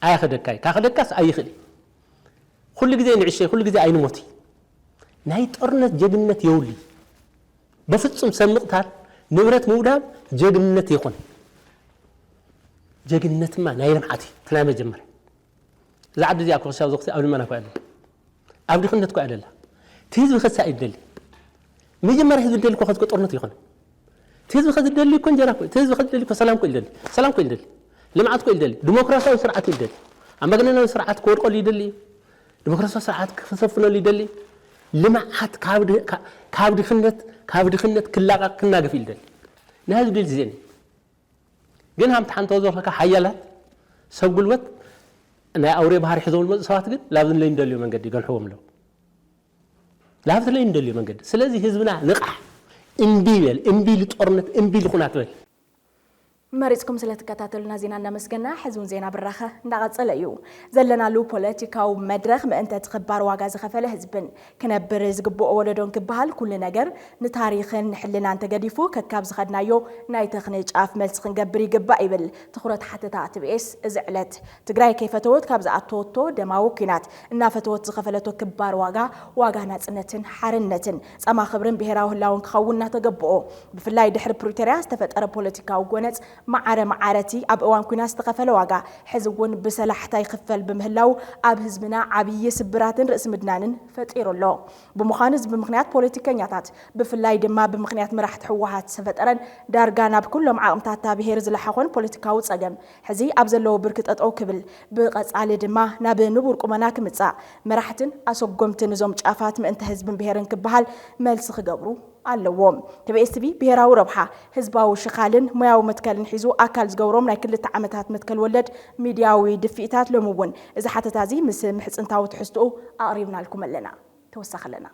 ኣያኸደካይ ካኸደካስ ኣይኽእል ኩሉ ግዜ ንዕሸ ኩሉ ግዜ ኣይንሞት ናይ ጦርነት ጀግንነት የውሊ በፍጹም ሰብ ምቕታል ንብረት ምውዳብ ጀግንነት የኾን ጀግንነትማ ናይ ልምዓት እዩ እቲ ናይ መጀመርያ እዛ ዓዲ እዚኣ ክኽሻብ ዘኽሲ ኣብ ልመና እኳ የለን ኣብ ድኽነት እኳ የለላ እቲ ህዝቢ ክሳ እዩ ደሊ መጀመርያ ህዝቢ ደሊ እኳ ከዝኮ ጦርነት ይኾነ እቲ ህዝቢ ከ ዝደሊ እኮ እንጀራ እኮ፣ እቲ ህዝቢ ከ ዝደሊ እኮ ሰላም እኮ ይደሊ፣ ሰላም እኮ ይደሊ፣ ልምዓት እኮ ይደሊ፣ ዲሞክራሲያዊ ስርዓት ይደሊ፣ ኣምባገነናዊ ስርዓት ክወድቀሉ ይደሊ፣ ዲሞክራሲያዊ ስርዓት ክሰፍነሉ ይደሊ፣ ልምዓት ካብ ድ-፣ ካ-፣ ካብ ድኽነት፣ ካብ ድኽነት ክላቐቕ ክናገፍ ይደሊ። ናይ ህዝቢ ድል ዜን ግን ሃምቲ ሓንቶ ዘፈካ ሓያላት ሰብ ጉልበት ናይ ኣውሬ ባህሪ ሒዞም ዝመፁ ሰባት ግን ላብዚ ለይ እንደልዮ መንገዲ ይገንሕዎም ኣለዉ። ላብዚ ለይ እንደልዮ መንገዲ። ስለዚ ህዝብና ንቓሕ፣ እምቢ ይበል፣ እምቢ ልጦርነት፣ እምቢ ልኹናት በል። መሪፅኩም ስለትከታተሉና ዜና እናመስገና፣ ሕዚ እውን ዜና ብራኸ እንዳቐፀለ እዩ። ዘለናሉ ፖለቲካዊ መድረኽ ምእንተ እቲ ክባር ዋጋ ዝኸፈለ ህዝብን ክነብር ዝግብኦ ወለዶን ክበሃል ኩሉ ነገር ንታሪኽን ንሕልናን ተገዲፉ ከካብ ዝኸድናዮ ናይ ተኽኒ ጫፍ መልሲ ክንገብር ይግባእ ይብል ትኹረት ሓተታ ቲቢኤስ እዚ ዕለት። ትግራይ ከይፈተወት ካብ ዝኣተወቶ ደማዊ ኲናት እናፈተወት ዝኸፈለቶ ክባር ዋጋ፣ ዋጋ ናፅነትን ሓርነትን ፃማ ክብርን ብሄራዊ ህላውን ክኸውን እናተገብኦ፣ ብፍላይ ድሕሪ ፕሪቶርያ ዝተፈጠረ ፖለቲካዊ ጎነፅ ማዕረ ማዕረቲ ኣብ እዋን ኲናት ዝተኸፈለ ዋጋ ሕዚ እውን ብሰላሕታ ይኽፈል ብምህላው ኣብ ህዝብና ዓብዪ ስብራትን ርእሲ ምድናንን ፈጢሩ ኣሎ። ብምዃኑ እዚ ብምኽንያት ፖለቲከኛታት ብፍላይ ድማ ብምኽንያት መራሕቲ ህወሓት ዝተፈጠረን ዳርጋ ናብ ኩሎም ዓቕምታታ ብሄር ዝለሓኾን ፖለቲካዊ ፀገም ሕዚ ኣብ ዘለዎ ብርኪ ጠጠው ክብል ብቐፃሊ ድማ ናብ ንቡር ቁመና ክምፃእ መራሕትን ኣሰጎምትን እዞም ጫፋት ምእንተ ህዝብን ብሄርን ክበሃል መልሲ ክገብሩ ኣለዎም። ቲቢኤስ ቲቪ ብሄራዊ ረብሓ፣ ህዝባዊ ሽኻልን ሞያዊ መትከልን ሒዙ ኣካል ዝገብሮም ናይ ክልተ ዓመታት መትከል ወለድ ሚድያዊ ድፍኢታት ሎሚ እውን እዚ ሓተታ እዚ ምስ ምሕፅንታዊ ትሕዝትኡ ኣቕሪብናልኩም ኣለና። ተወሳኺ ኣለና።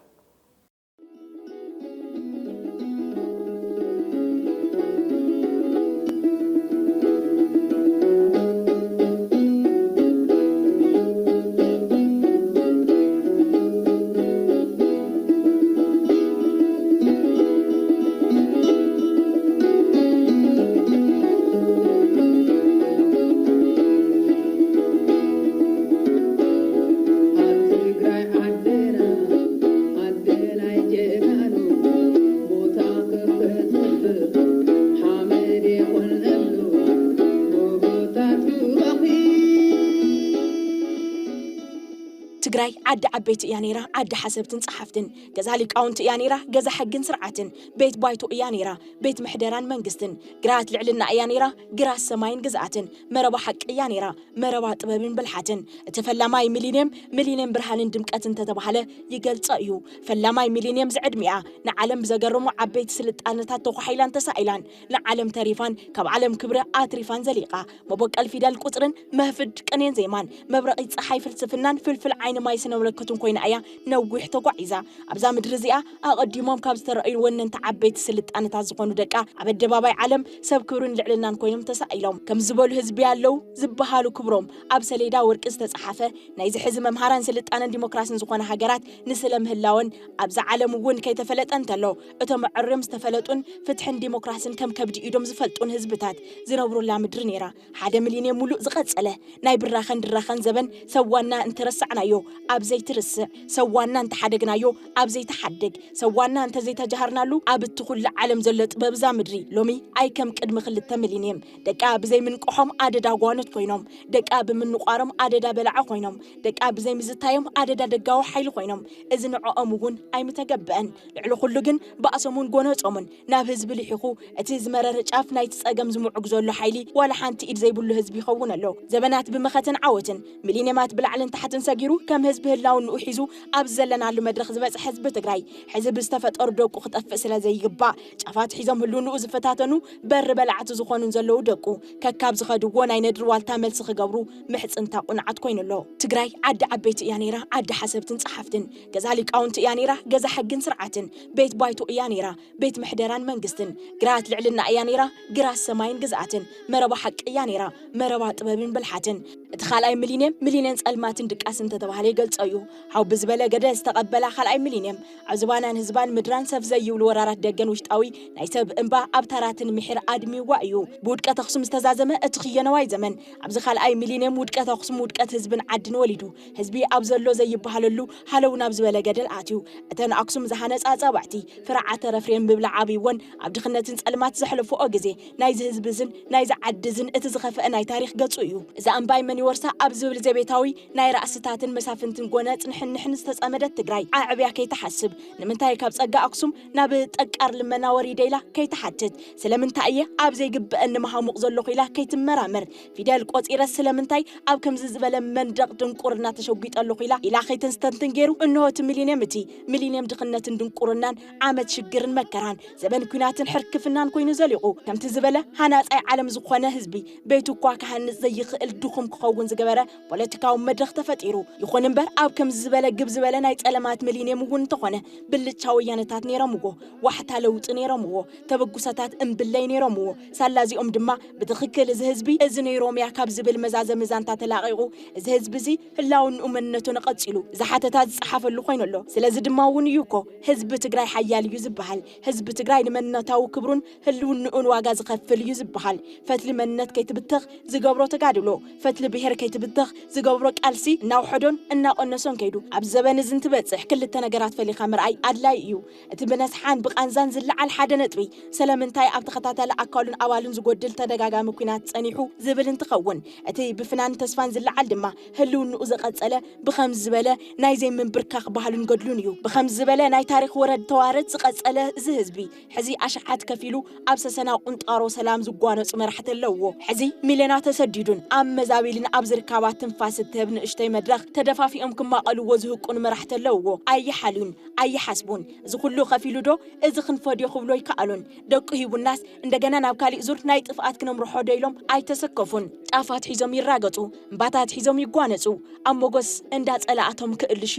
ትግራይ ዓዲ ዓበይቲ እያ ነይራ፣ ዓዲ ሓሰብትን ጸሓፍትን። ገዛ ሊቃውንቲ እያ ነይራ፣ ገዛ ሕግን ስርዓትን። ቤት ባይቶ እያ ነይራ፣ ቤት ምሕደራን መንግስትን። ግራት ልዕልና እያ ነይራ፣ ግራት ሰማይን ግዝኣትን። መረባ ሓቂ እያ ነይራ፣ መረባ ጥበብን ብልሓትን። እቲ ፈላማይ ሚሊንየም፣ ሚሊንየም ብርሃንን ድምቀትን እንተተባህለ ይገልጾ እዩ። ፈላማይ ሚሊንየም ዝዕድሚኣ ንዓለም ብዘገርሙ ዓበይቲ ስልጣነታት ተኳሒላን ተሳኢላን ንዓለም ተሪፋን ካብ ዓለም ክብሪ ኣትሪፋን ዘሊቓ መቦቀል ፊደል ቁፅርን መህፍድ ቅኔን ዜማን መብረቒት ፀሓይ ፍልስፍናን ፍልፍል ዓይኒ ማይ ስነ መለኮትን ኮይና እያ ነዊሕ ተጓዒዛ። ኣብዛ ምድሪ እዚኣ ኣቐዲሞም ካብ ዝተረኣዩ ወነንቲ ዓበይቲ ስልጣነታት ዝኾኑ ደቃ ኣብ ኣደባባይ ዓለም ሰብ ክብርን ልዕልናን ኮይኖም ተሳኢሎም ከም ዝበሉ ህዝቢ ኣለዉ ዝበሃሉ ክብሮም ኣብ ሰሌዳ ወርቂ ዝተፀሓፈ ናይዚ ሕዚ መምሃራን ስልጣነን ዲሞክራስን ዝኾነ ሃገራት ንስለ ምህላወን ኣብዚ ዓለም እውን ከይተፈለጠ እንተሎ እቶም ኣዕርዮም ዝተፈለጡን ፍትሕን ዲሞክራስን ከም ከብዲ ኢዶም ዝፈልጡን ህዝብታት ዝነብሩላ ምድሪ ነይራ። ሓደ ሚሊዮን ሙሉእ ዝቐጸለ ናይ ብራኸን ድራኸን ዘበን ሰዋና እንተረሳዕናዮ ኣብ ዘይትርስዕ፣ ሰዋና እንተሓደግናዮ ኣብ ዘይትሓድግ፣ ሰዋና እንተዘይተጃሃርናሉ ኣብ እቲ ኩሉ ዓለም ዘሎ ጥበብ እዛ ምድሪ ሎሚ ኣይ ከም ቅድሚ ክልተ ሚሊዮን ደቃ ብዘይ ምንቅሖም ኣደዳ ጓኖት ኮይኖም፣ ደቃ ብምንቋሮም ኣደዳ በላዓ ኮይኖም፣ ደቃ ብዘይ ምዝታዮም ኣደዳ ደጋዊ ሓይሊ ኮይኖም። እዚ ንዕኦም እውን ኣይምተገብአን። ልዕሊ ኩሉ ግን ባእሶምን ጎነጾምን ናብ ህዝቢ ልሒኹ እቲ ዝመረረ ጫፍ ናይቲ ጸገም ዝምዕጉ ዘሎ ሓይሊ ዋላ ሓንቲ ኢድ ዘይብሉ ህዝቢ ይኸውን ኣሎ። ዘበናት ብመኸትን ዓወትን ሚሊንየማት ብላዕልን ታሕትን ሰጊሩ ከም ህዝቢ ህላውንኡ ሒዙ ኣብ ዘለናሉ መድረኽ ዝበጽሐ ህዝቢ ትግራይ ሕዚ ብዝተፈጠሩ ደቁ ክጠፍእ ስለ ዘይግባእ ጫፋት ሒዞም ህልውንኡ ዝፈታተኑ በሪ በላዕቲ ዝኾኑን ዘለዉ ደቁ ከካብ ዝኸድዎ ናይ ነድሪ ዋልታ መልሲ ክገብሩ ምሕጽንታ ቁንዓት ኮይኑ ኣሎ። ትግራይ ዓዲ ዓበይቲ እያ ነይራ፣ ዓዲ ሓሰብትን ጸሓፍትን፣ ገዛ ሊቃውንቲ እያ ነይራ፣ ገዛ ሕግን ስርዓትን፣ ቤት ባይቶ እያ ነይራ፣ ቤት ምሕደራን መንግስትን፣ ግራት ልዕልና እያ ነይራ፣ ግራት ሰማይን ግዝኣትን፣ መረባ ሓቂ እያ ነይራ፣ መረባ ጥበብን ብልሓትን። እቲ ካልኣይ ሚሊንየም ሚሊንየም ጸልማትን ድቃስን እንተተባህለ ይገልጾ እዩ። ሓው ብዝበለ ገደል ዝተቐበላ ካልኣይ ሚሊንየም ኣብ ዝባናን ህዝባን ምድራን ሰፍ ዘይብሉ ወራራት ደገን ውሽጣዊ ናይ ሰብ እምባ ኣብ ታራትን ምሒር ኣድሚዋ እዩ። ብውድቀት ኣኽሱም ዝተዛዘመ እቲ ክየነዋይ ዘመን ኣብዚ ካልኣይ ሚሊንየም ውድቀት ኣኽሱም ውድቀት ህዝብን ዓድን ወሊዱ ህዝቢ ኣብ ዘሎ ዘይበሃለሉ ሃለው ናብ ዝበለ ገደል ኣትዩ። እተን ኣክሱም ዝሃነፃ ኣፃብዕቲ ፍርዓተ ረፍሬም ምብላዕ ኣብይወን ኣብ ድኽነትን ጸልማት ዘሕለፈኦ ግዜ ናይዚ ህዝቢ ዝን ናይዚ ዓዲ ዝን እቲ ዝኸፍአ ናይ ታሪኽ ገጹ እዩ። እዛ እምባ ወርሳ ኣብ ዝብል ዘቤታዊ ናይ ራእስታትን መሳፍንትን ጎነ ጽንሕንሕን ዝተጸመደት ትግራይ ዓዕብያ ከይትሓስብ፣ ንምንታይ ካብ ጸጋ ኣክሱም ናብ ጠቃር ልመና ወሪደ ኢላ ከይትሓትት፣ ስለምንታይ እየ ኣብ ዘይግብአኒ መሃሙቕ ዘለኹ ኢላ ከይትመራመር፣ ፊደል ቆጺረ ስለምንታይ ኣብ ከምዚ ዝበለ መንደቕ ድንቁርና ተሸጒጠ ኣለኹ ኢላ ኢላ ከይተስተንትን ገይሩ፣ እንሆ እቲ ሚሊንየም፣ እቲ ሚሊንየም ድኽነትን ድንቁርናን፣ ዓመት ሽግርን መከራን፣ ዘበን ኲናትን ሕርክፍናን ኮይኑ ዘሊቑ። ከምቲ ዝበለ ሃናጻይ ዓለም ዝኾነ ህዝቢ ቤቱ እኳ ክሃንጽ ዘይኽእል ድኹም ክኸውን ዝገበረ ፖለቲካዊ መድረኽ ተፈጢሩ። ይኹን እምበር ኣብ ከምዚ ዝበለ ግብ ዝበለ ናይ ጸለማት ሚሊንየም እውን እንተኾነ ብልጫ ወያነታት ነይሮምዎ፣ ዋሕታ ለውጢ ነይሮምዎ፣ ተበጉሰታት እምብለይ ነይሮምዎ። ሳላ እዚኦም ድማ ብትኽክል እዚ ህዝቢ እዚ ነይሮምያ ካብ ዝብል መዛዘሚ ዛንታ ተላቒቑ፣ እዚ ህዝቢ እዚ ህላውንኡ መንነቱ ነቐጺሉ እዚ ሓተታ ዝጸሓፈሉ ኮይኑ ኣሎ። ስለዚ ድማ እውን እዩ እኮ ህዝቢ ትግራይ ሓያል እዩ ዝበሃል። ህዝቢ ትግራይ ንመንነታዊ ክብሩን ህልውንኡን ዋጋ ዝኸፍል እዩ ዝበሃል። ፈትሊ መንነት ከይትብተኽ ዝገብሮ ተጋድሎ፣ ፈትሊ ብሄር ከይትብተኽ ዝገብሮ ቃልሲ እናውሐዶን እናቐነሶን ከይዱ። ኣብ ዘበን እዚ እንትበጽሕ ክልተ ነገራት ፈሊኻ ምርኣይ ኣድላይ እዩ። እቲ ብነስሓን ብቓንዛን ዝለዓል ሓደ ነጥቢ፣ ስለምንታይ ኣብ ተኸታታሊ ኣካሉን ኣባሉን ዝጎድል ተደጋጋሚ ኲናት ጸኒሑ ዝብል እንትኸውን፣ እቲ ብፍናን ተስፋን ዝለዓል ድማ ህልውንኡ ዘቐጸለ ብኸም ዝበለ ናይ ዘይምንብርካኽ ባህሉን ገድሉን እዩ። ብኸም ዝበለ ናይ ታሪኽ ወረድ ተዋረድ ዝቐጸለ እዚ ህዝቢ፣ ሕዚ ኣሽሓት ከፊሉ ኣብ ሰሰና ቁንጣሮ ሰላም ዝጓነጹ መራሕቲ ኣለውዎ። ሕዚ ሚልዮናት ተሰዲዱን ኣብ መዛቢልን ኣብ ዝርካባ ትንፋስ እትህብ ንእሽተይ መድረኽ ተደፋፊኦም ክማቐልዎ ዝህቁን መራሕቲ ኣለውዎ። ኣይሓልዩን፣ ኣይሓስቡን። እዚ ኩሉ ከፊሉ ዶ እዚ ክንፈድዮ ክብሎ ይከኣሉን? ደቁ ሂቡናስ እንደገና ናብ ካሊእ ዙር ናይ ጥፍኣት ክነምርሖ ዶ ኢሎም ኣይተሰከፉን። ጫፋት ሒዞም ይራገጹ፣ እምባታት ሒዞም ይጓነጹ፣ ኣብ ሞገስ እንዳ ጸላእቶም ክእልሹ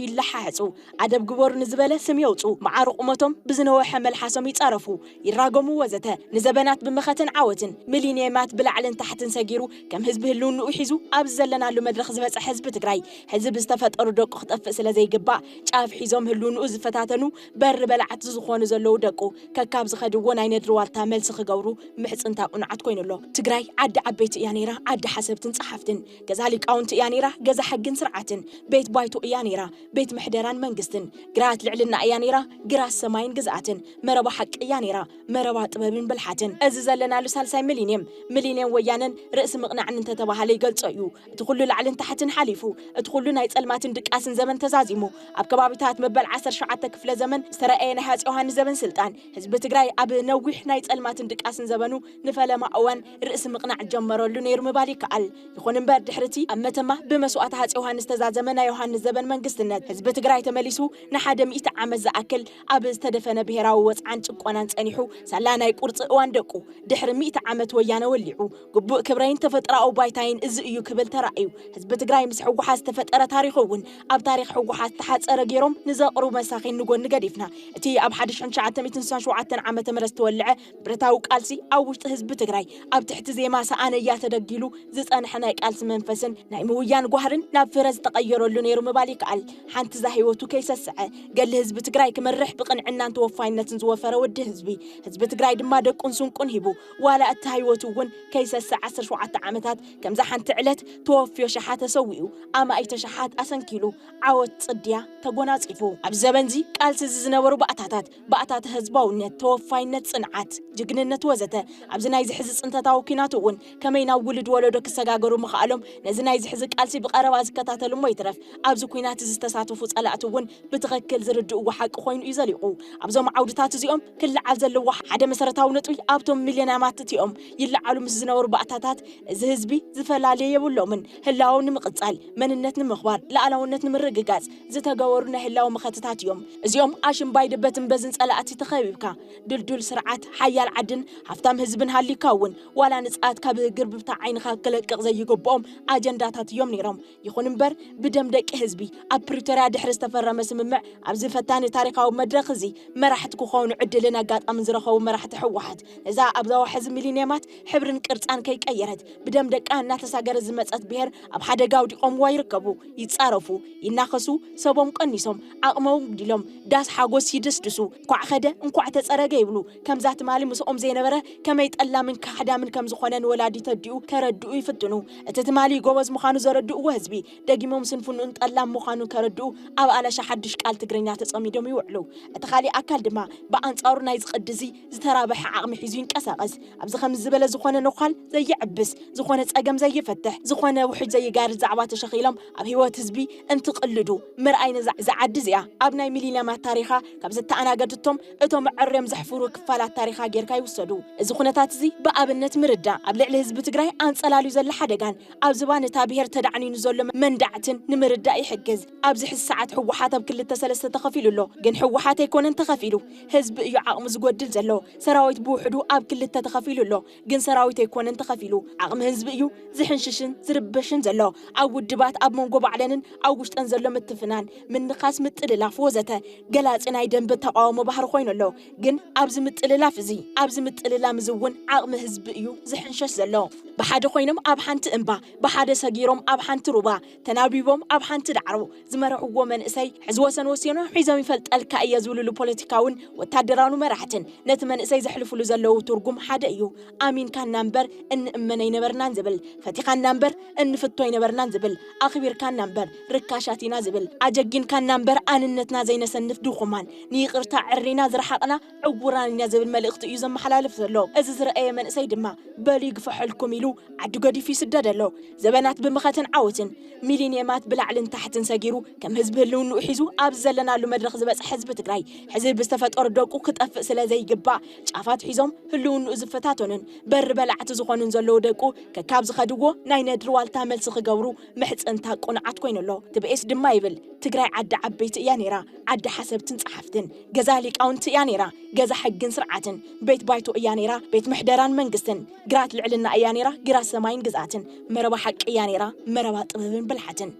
ይለሓሕጹ። ኣደብ ግበሩ ንዝበለ ስም የውጹ፣ መዓር ቁመቶም ብዝነወሐ መልሓሶም ይጻረፉ፣ ይራገሙ ወዘተ። ንዘበናት ብመኸተን ዓወትን ሚሊንየማት ብላዕልን ታሕትን ሰጊሩ ከም ህዝቢ ህልውንኡ ሒዙ ኣብዚ ዘለናሉ መድረኽ ዝበጸሐ ህዝቢ ትግራይ፣ ሕዚ ብዝተፈጠሩ ደቁ ክጠፍእ ስለ ዘይግባእ ጫፍ ሒዞም ህልውንኡ ዝፈታተኑ በሪ በላዕቲ ዝኾኑ ዘለዉ ደቁ ከካብ ዝኸድዎ ናይ ነድሪ ዋልታ መልሲ ክገብሩ ምሕጽንታ ቁኑዓት ኮይኑ ኣሎ። ትግራይ ዓዲ ዓበይቲ እያ ነይራ፣ ዓዲ ሓሰብትን ጸሓፍትን፣ ገዛ ሊቃውንቲ እያ ነይራ፣ ገዛ ሕግን ስርዓትን፣ ቤት ባይቶ እያ ነይራ፣ ቤት ምሕደራን መንግስትን፣ ግራት ልዕልና እያ ነይራ፣ ግራት ሰማይን ግዝኣትን፣ መረባ ሓቂ እያ ነይራ፣ መረባ ጥበብን ብልሓትን። እዚ ዘለናሉ ሳልሳይ ሚሊንየም፣ ሚሊንየም ወያነን ርእሲ ምቕናዕን እንተተባሃለ ይገልጾ እዩ። እቲ ኩሉ ላዕልን ታሕትን ሓሊፉ፣ እቲ ኩሉ ናይ ጸልማትን ድቃስን ዘመን ተዛዚሙ፣ ኣብ ከባቢታት መበል ዓሰርተ ሸውዓተ ክፍለ ዘመን ዝተረኣየ ናይ ሃፀይ ዮሃንስ ዘበን ስልጣን፣ ህዝቢ ትግራይ ኣብ ነዊሕ ናይ ጸልማትን ድቃስን ዘበኑ ንፈለማ እዋን ርእሲ ምቕናዕ ጀመረሉ ነይሩ ምባል ይከኣል። ይኹን እምበር፣ ድሕሪ እቲ ኣብ መተማ ብመስዋእቲ ሃፀይ ዮሃንስ ዝተዛዘመ ናይ ዮሃንስ ዘበን መንግስትነት፣ ህዝቢ ትግራይ ተመሊሱ ንሓደ ሚእቲ ዓመት ዝኣክል ኣብ ዝተደፈነ ብሄራዊ ወጽዓን ጭቆናን ጸኒሑ፣ ሳላ ናይ ቁርጺ እዋን ደቁ፣ ድሕሪ ሚእቲ ዓመት ወያነ ወሊዑ፣ ግቡእ ክብረይን ተፈጥሮኣዊ ባይታይን እዚ እዩ ክብል ተራእዩ። ህዝቢ ትግራይ ምስ ህወሓት ዝተፈጠረ ታሪኹ እውን ኣብ ታሪኽ ህወሓት ዝተሓጸረ ገይሮም ንዘቕርቡ መሳኺን ንጎኒ ገዲፍና፣ እቲ ኣብ ሓድሽ ሽሕን ትሽዓተ ሚእትን ስሳን ሸውዓተን ዓመተ ምህረት ዝተወልዐ ብረታዊ ቃልሲ ኣብ ውሽጢ ህዝቢ ትግራይ ኣብ ትሕቲ ዜማ ሰኣነያ ተደጊሉ ዝጸንሐ ናይ ቃልሲ መንፈስን ናይ ምውያን ጓህርን ናብ ፍረ ዝተቐየረሉ ነይሩ ምባል ይከኣል። ሓንቲ እዛ ህይወቱ ከይሰስዐ ገድሊ ህዝቢ ትግራይ ክመርሕ ብቕንዕናን ተወፋይነትን ዝወፈረ ወዲ ህዝቢ፣ ህዝቢ ትግራይ ድማ ደቁን ስንቁን ሂቡ ዋላ እቲ ህይወቱ እውን ከይሰስዐ ዓሰርተ ሸውዓተ ዓመታት ከምዛ ሓንቲ ዕለት ተወፍዮ ሸሓ ተሰዊኡ፣ ኣማኢተ ሸሓት ኣሰንኪሉ፣ ዓወት ጽድያ ተጎናጺፉ። ኣብዚ ዘበንዚ ቃልሲ እዚ ዝነበሩ ባእታታት፣ ባእታት ህዝባውነት፣ ተወፋይነት፣ ጽንዓት፣ ጅግንነት ወዘተ ኣብዚ ናይዚ ሕዚ ጽንተታዊ ኲናት እውን ከመይ ናብ ውሉድ ወለዶ ክሰጋገሩ ምኽኣሎም ነዚ ናይዚ ሕዚ ቃልሲ ብቐረባ ዝከታተሉ እሞ ይትረፍ ኣብዚ ኲናት እዚ ዝተሳተፉ ጸላእቲ እውን ብትኽክል ዝርድእዎ ሓቂ ኮይኑ እዩ ዘሊቑ። ኣብዞም ዓውድታት እዚኦም ክለዓል ዘለዎ ሓደ መሰረታዊ ነጥቢ ኣብቶም ሚሌንያማት እቲኦም ይለዓሉ ምስ ዝነበሩ ባእታታት እዚ ህዝቢ ዝፈላለየ የብሎምን። ህላው ንምቕጻል፣ መንነት ንምኽባር፣ ሉዓላውነት ንምርግጋጽ ዝተገበሩ ናይ ህላው መኸተታት እዮም። እዚኦም ኣሽምባይ ድበትን በዝን ጸላእቲ ተኸቢብካ ድልዱል ስርዓት፣ ሓያል ዓድን ሃፍታም ህዝብን ሃልዩካ እውን ዋላ ንጽኣት ካብ ግርብብታ ዓይንኻ ክለቅቕ ዘይግብኦም ኣጀንዳታት እዮም ነይሮም። ይኹን እምበር ብደም ደቂ ህዝቢ ኣብ ፕሪቶርያ ድሕሪ ዝተፈረመ ስምምዕ ኣብዚ ፈታኒ ታሪኻዊ መድረኽ እዚ መራሕቲ ክኾኑ ዕድልን ኣጋጣምን ዝረኸቡ መራሕቲ ህወሓት ነዛ ኣብዛ ዋሕዚ ሚሊንየማት ሕብርን ቅርጻን ከይቀየረት ብደም ደቃ እናተሳገረት ዝመጸት ብሄር ኣብ ሓደጋ ኣውዲቖምዋ ይርከቡ። ይጻረፉ፣ ይናኸሱ፣ ሰቦም ቀኒሶም፣ ዓቕሞም ኣጉዲሎም፣ ዳስ ሓጎስ ይድስድሱ፣ እንኳዕ ኸደ እንኳዕ ተጸረገ ይብሉ። ከምዛ ትማሊ ምስኦም ዘይነበረ ከመይ ጠላምን ካሕዳምን ከም ዝኾነ ንወላዲት ኣዲኡ ከረድኡ ይፍትኑ። እቲ ትማሊ ጎበዝ ምዃኑ ዘረድእዎ ህዝቢ ደጊሞም ስንፍንኡን ጠላም ምዃኑን ከረድኡ ኣብ ኣለሻ ሓዱሽ ቃል ትግርኛ ተጸሚዶም ይውዕሉ። እቲ ካሊእ ኣካል ድማ ብኣንጻሩ ናይዚ ቅዲ እዚ ዝተራብሐ ዓቕሚ ሒዙ ይንቀሳቐስ። ኣብዚ ከምዚ ዝበለ ዝኾነ ነዃል ዘየዕብስ፣ ዝኾነ ጸገም ዘይፈትሕ፣ ዝኾነ ውሕጅ ዘይጋርድ ዛዕባ ተሸኺሎም ኣብ ህይወት ህዝቢ እንትቕልዱ ምርኣይ ነዛ ዝዓዲ እዚኣ ኣብ ናይ ሚሊንያማት ታሪኻ ካብ ዘተኣናገድቶም እቶም ኣዕርዮም ዘሕፍሩ ክፋላት ታሪኻ ጌርካ ይውሰዱ። እዚ ኩነታት እዚ ብኣብነት ምርዳእ ኣብ ልዕሊ ህዝቢ ትግራይ ኣንጸላልዩ ዘሎ ሓደጋን ኣብ ዝባን እታ ብሔር ተዳዕኒኑ ዘሎ መንዳዕትን ንምርዳእ ይሕግዝ። ኣብዚ ሕዚ ሰዓት ህወሓት ኣብ ክልተ ሰለስተ ተኸፊሉ ኣሎ። ግን ህወሓት ኣይኮነን ተኸፊሉ፣ ህዝቢ እዩ ዓቕሚ ዝጎድል ዘሎ። ሰራዊት ብውሕዱ ኣብ ክልተ ተኸፊሉ ኣሎ። ግን ሰራዊት ኣይኮነን ተኸፊሉ፣ ዓቕሚ ህዝቢ እዩ ዝሕንሽሽን ዝርበሽን ዘሎ። ኣብ ውድባት፣ ኣብ መንጎ ባዕለንን ኣብ ውሽጠን ዘሎ ምትፍናን፣ ምንኻስ፣ ምጥልላፍ ወዘተ ገላጺ ናይ ደንበ ተቓውሞ ባህሪ ኮይኑ ኣሎ። ግን ኣብዚ ምጥልላፍ እዚ፣ ኣብዚ ምጥልላም እዚ እውን ዓቕሚ ህዝቢ እዩ ዝሕንሸሽ ዘሎ። ብሓደ ኮይኖም ኣብ ሓንቲ እምባ፣ ብሓደ ሰጊሮም ኣብ ሓንቲ ሩባ፣ ተናቢቦም ኣብ ሓንቲ ዳዕሮ ዝመርሕዎ መንእሰይ፣ ሕዚ ወሰን ወሲኖም ሒዞም ይፈልጠልካ እየ ዝብልሉ ፖለቲካውን ወታደራውን መራሕትን ነቲ መንእሰይ ዘሕልፉሉ ዘለዉ ትርጉም ሓደ እዩ። ኣሚንካና እምበር እንእመን ኣይነበርናን ዝብል፣ ፈቲኻና እምበር እንፍቶ ኣይነበርናን ዝብል፣ ኣኽቢርካና እምበር ርካሻት ኢና ዝብል፣ ኣጀጊንካና እምበር ኣንነትና ዘይነሰንፍ ድኹማን፣ ንይቕርታ ዕሪና ዝረሓቕና ዕውራን ኢና ዝብል መልእኽቲ እዩ ዘመሓላልፍ ዘሎ። እዚ ዝረኣየ መንእሰይ ድማ በሉ ይግፈሐልኩም ኢሉ ዓዲ ገዲፉ ይስደድ ኣሎ። ዘበናት ብምኸትን ዓወትን፣ ሚሊንየማት ብላዕልን ታሕትን ሰጊሩ፣ ከም ህዝቢ ህልውንኡ ሒዙ ኣብዚ ዘለናሉ መድረኽ ዝበጽሐ ህዝቢ ትግራይ፣ ሕዚ ብዝተፈጠሩ ደቁ ክጠፍእ ስለ ዘይግባእ፣ ጫፋት ሒዞም ህልውንኡ ዝፈታተኑን በሪ በላዕቲ ዝኾኑን ዘለዉ ደቁ፣ ከካብ ዝኸድዎ ናይ ነድሪ ዋልታ መልሲ ክገብሩ ምሕጽንታ ቅኑዓት ኮይኑ ኣሎ። ትብኤስ ድማ ይብል፣ ትግራይ ዓዲ ዓበይቲ እያ ነይራ፣ ዓዲ ሓሰብትን ጸሓፍትን፣ ገዛ ሊቃውንቲ እያ ነይራ፣ ገዛ ሕግን ስርዓትን፣ ቤት ባይቶ እያ ነይራ፣ ቤት ምሕደራን መንግስትን፣ ግራት ልዕልና እያ ነይራ፣ ግራት ሰማይን ግዝኣትን፣ መረባ ሓቂ እያ ነይራ፣ መረባ ጥበብን ብልሓትን።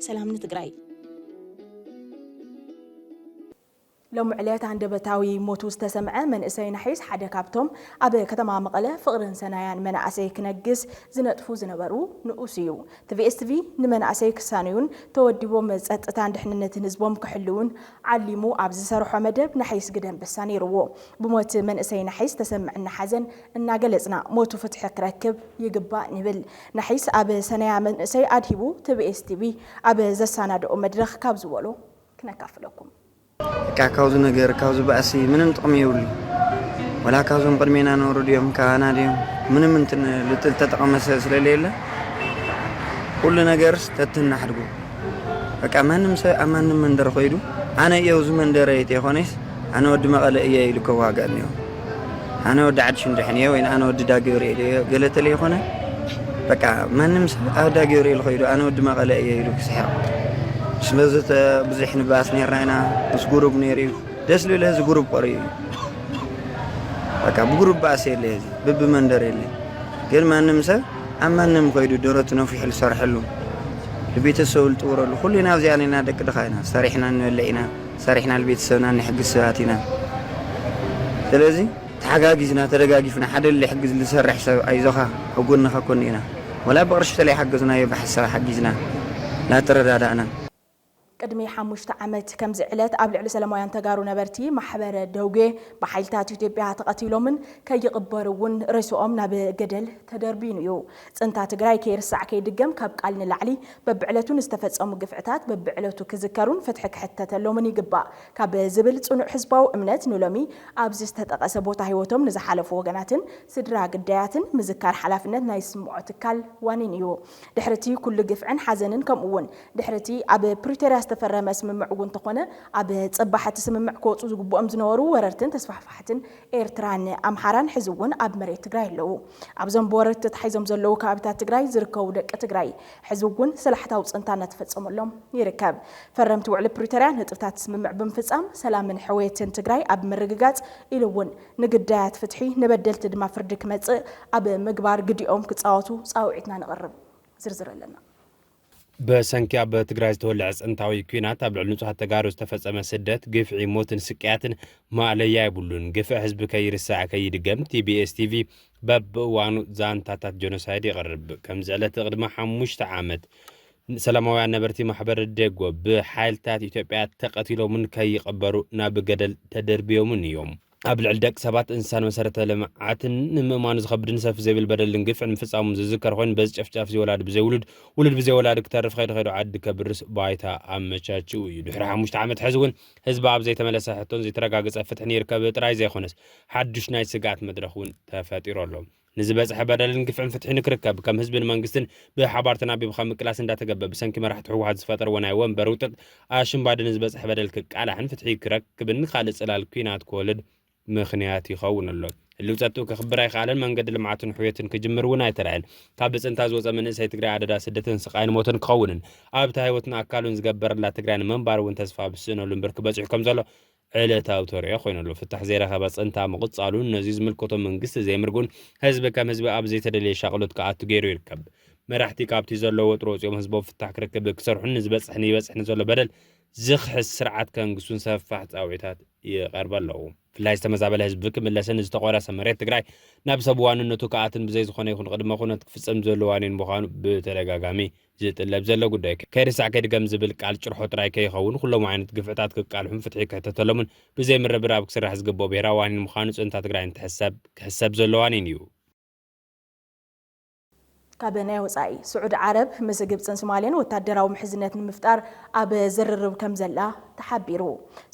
ሰላም ንትግራይ። ሎሚ ዕለት ሃንደበታዊ ሞቱ ዝተሰምዐ መንእሰይ ናሒስ ሓደ ካብቶም ኣብ ከተማ መቐለ ፍቕርን ሰናያን መናእሰይ ክነግስ ዝነጥፉ ዝነበሩ ንኡስ እዩ። ቲቪኤስ ቲቪ ንመናእሰይ ክሳነዩን ተወዲቦም ጸጥታን ድሕንነትን ህዝቦም ክሕልውን ዓሊሙ ኣብ ዝሰርሖ መደብ ናሒስ ግደ ኣንበሳ ነይርዎ። ብሞት መንእሰይ ናሒስ ተሰምዐና ሓዘን እናገለጽና፣ ሞቱ ፍትሒ ክረክብ ይግባእ ንብል። ናሒስ ኣብ ሰነያ መንእሰይ ኣድሂቡ ቲቪኤስ ቲቪ ኣብ ዘሰናድኦ መድረኽ ካብ ዝበሎ ክነካፍለኩም። በቃ ካብዚ ነገር፣ ካብዚ ባእሲ ምንም ጥቕሚ የብሉ። ወላ ካብዞም ቅድሜና ነበሩ ድዮም፣ ካባና ድዮም፣ ምንም እንትን ልጥል ተጠቐመ ሰብ ስለለየለ፣ ኩሉ ነገርስ ተትናሕድጉ። በቃ ማንም ሰብ ኣብ ማንም መንደር ኸይዱ፣ ኣነ እየ ኣብዚ መንደረይ ተይኾነስ፣ ኣነ ወዲ መቐለ እየ ኢሉ ከዋግእ እኒኦ። ኣነ ወዲ ዓዲ ሽንድሕን እየ፣ ወይ ኣነ ወዲ ዳ ገብርኤል እየ፣ ገለ ተለይኾነ፣ በቃ ማንም ሰብ ኣብ ዳ ገብርኤል ኸይዱ፣ ኣነ ወዲ መቐለ እየ ኢሉ ክስሕቕ። ስለዚ ተ-፣ ብዙሕ ንባኣስ ነርና ኢና፣ ምስ ጉሩብ ነይሩ እዩ። ደስ ልብል ህዚ ጉሩብ ቆሪኡ እዩ። በቃ ብጉሩብ ባእሲ የለ ህዚ፣ ብቢ መንደር የለ። ግን ማንም ሰብ ኣብ ማንም ኸይዱ ደረቱ ነፊሑ ዝሰርሐሉ፣ ንቤተሰቡ ዝጥውረሉ፣ ኩሉ ኢና ኣብዚኣ ኢና፣ ደቂ ድኻ ኢና፣ ሰሪሕና ንበልዕ ኢና፣ ሰሪሕና ንቤተሰብና ንሕግዝ ሰባት ኢና። ስለዚ ተሓጋጊዝና፣ ተደጋጊፍና፣ ሓደ ልሕግዝ ዝሰርሕ ሰብ ኣይዞኻ፣ ኣብ ጎንኻ ኮን ኢና። ወላ ብቕርሺ ተለይሓገዝናዮ ብሓሳብ ሓጊዝና፣ እናተረዳዳእና። ቅድሚ ሓሙሽተ ዓመት ከምዚ ዕለት ኣብ ልዕሊ ሰላማውያን ተጋሩ ነበርቲ ማሕበረ ደውጌ ብሓይልታት ኢትዮጵያ ተቐቲሎምን ከይቕበሩ እውን ሬስኦም ናብ ገደል ተደርቢኑ እዩ። ጽንታ ትግራይ ከይርሳዕ ከይድገም ካብ ቃል ንላዕሊ በብዕለቱ ንዝተፈጸሙ ግፍዕታት በብዕለቱ ክዝከሩን ፍትሒ ክሕተተሎምን ይግባእ ካብ ዝብል ጽኑዕ ህዝባዊ እምነት ንሎሚ ኣብዚ ዝተጠቐሰ ቦታ ህይወቶም ንዝሓለፉ ወገናትን ስድራ ግዳያትን ምዝካር ሓላፍነት ናይ ዝስምዖ ትካል ዋኒን እዩ። ድሕሪ እቲ ኩሉ ግፍዕን ሓዘንን ከምኡ እውን ድሕሪ እቲ ኣብ ፕሪቶርያ ዝተፈረመ ስምምዕ እውን እንተኾነ ኣብ ጽባሕ እቲ ስምምዕ ክወፁ ዝግብኦም ዝነበሩ ወረርትን ተስፋሕፋሕትን ኤርትራን ኣምሓራን ሕዚ እውን ኣብ መሬት ትግራይ ኣለዉ። ኣብዞም ብወረርቲ ተታሒዞም ዘለዉ ከባቢታት ትግራይ ዝርከቡ ደቂ ትግራይ ሕዚ እውን ሰላሕታዊ ጽንታ እናተፈጸመሎም ይርከብ። ፈረምቲ ውዕሊ ፕሪቶርያ ነጥብታት ስምምዕ ብምፍጻም ሰላምን ሕውየትን ትግራይ ኣብ ምርግጋጽ ኢሉ እውን ንግዳያት ፍትሒ ንበደልቲ ድማ ፍርዲ ክመጽእ ኣብ ምግባር ግዲኦም ክጻወቱ ጻውዒትና ነቕርብ። ዝርዝር ኣለና። ብሰንኪ ኣብ ትግራይ ዝተወልዐ ጽንታዊ ኲናት ኣብ ልዕሊ ንጹሃት ተጋሩ ዝተፈጸመ ስደት፣ ግፍዒ፣ ሞትን ስቅያትን ማእለያ የብሉን። ግፍዒ ህዝቢ ከይርሳዕ ከይድገም ቲቢኤስ ቲቪ በብእዋኑ ዛንታታት ጀኖሳይድ የቕርብ። ከምዚ ዕለት ቅድሚ ሓሙሽተ ዓመት ሰላማውያን ነበርቲ ማሕበር ደጎ ብሓይልታት ኢትዮጵያ ተቐቲሎምን ከይቐበሩ ናብ ገደል ተደርብዮምን እዮም። ኣብ ልዕሊ ደቂ ሰባት፣ እንስሳን መሰረተ ልምዓትን ንምእማኑ ዝኸብድን ሰፊ ዘይብል በደልን ግፍዕን ምፍጻሙ ዝዝከር ኮይኑ፣ በዚ ጨፍጫፍ ዘይወላዲ ብዘይውሉድ፣ ውሉድ ብዘይወላዲ ክተርፍ፣ ከይዱ ከይዱ ዓዲ ከብርስ ባይታ ኣመቻችኡ እዩ። ድሕሪ ሓሙሽተ ዓመት ሕዚ እውን ህዝቢ ኣብ ዘይተመለሰ ሕቶን ዘይተረጋገጸ ፍትሕን ይርከብ ጥራይ ዘይኮነስ፣ ሓዱሽ ናይ ስግኣት መድረኽ እውን ተፈጢሩ ኣሎ። ንዝበፅሐ በደልን ግፍዕን ፍትሒ ንክርከብ ከም ህዝብን መንግስትን ብሓባር ተናቢብካ ምቅላስ እንዳተገበ ብሰንኪ መራሕቲ ህወሓት ዝፈጠርዎ ናይ ወንበር ውጥጥ ኣሽምባዲ ንዝበፅሐ በደል ክቃላሕን ፍትሒ ክረክብን ካልእ ፅላል ኲናት ክወልድ ምኽንያት ይኸውን ኣሎ። ህልው ፀጥኡ ከኽብር ኣይከኣለን፣ መንገዲ ልምዓትን ሕውየትን ክጅምር እውን ኣይተራእየን። ካብ ብፅንታ ዝወፀ መንእሰይ ትግራይ ኣደዳ ስደትን ስቃይን ሞትን ክኸውንን ኣብታ ህይወትን ኣካሉን ዝገበረላ ትግራይ ንምንባር እውን ተስፋ ብስእነሉ እምብርኪ በፂሑ ከም ዘሎ ዕለታዊ ተርእዮ ኮይኑ ኣሎ። ፍታሕ ዘይረኸበ ፅንታ ምቕፃሉን ነዚ ዝምልከቶ መንግስቲ ዘይምርጉን ህዝቢ ከም ህዝቢ ኣብ ዘይተደለየ ሻቕሎት ክኣቱ ገይሩ ይርከብ። መራሕቲ ካብቲ ዘለዎ ወጥሮ ወፂኦም ህዝቦም ፍታሕ ክረክብ ክሰርሑን ንዝበፅሕን ይበፅሕን ዘሎ በደል ዝኽሕስ ስርዓት ከንግሱን ሰፋሕ ፃውዒታት ይቐርበ ኣለዉ። ብፍላይ ዝተመዛበለ ህዝቢ ክምለስን ዝተቆረሰ መሬት ትግራይ ናብ ሰብ ዋንነቱ ክኣትን ብዘይ ዝኾነ ይኹን ቅድመ ኩነት ክፍፀም ዘሎ ዋኒን ምዃኑ ብተደጋጋሚ ዝጥለብ ዘሎ ጉዳይ ከይርሳዕ ከይድገም ዝብል ቃል ጭርሖ ጥራይ ከይኸውን ኩሎም ዓይነት ግፍዕታት ክቃልሑን ፍትሒ ክሕተተሎምን ብዘይ ምርብራብ ክስራሕ ዝግብኦ ብሄራዊ ዋኒን ምዃኑ ፅንታ ትግራይ እንትሕሰብ ክሕሰብ ዘሎ ዋኒን እዩ። ካብ ናይ ወፃኢ፣ ስዑዲ ዓረብ ምስ ግብፅን ሶማልያን ወታደራዊ ምሕዝነት ንምፍጣር ኣብ ዝርርብ ከም ዘላ ተሓቢሩ።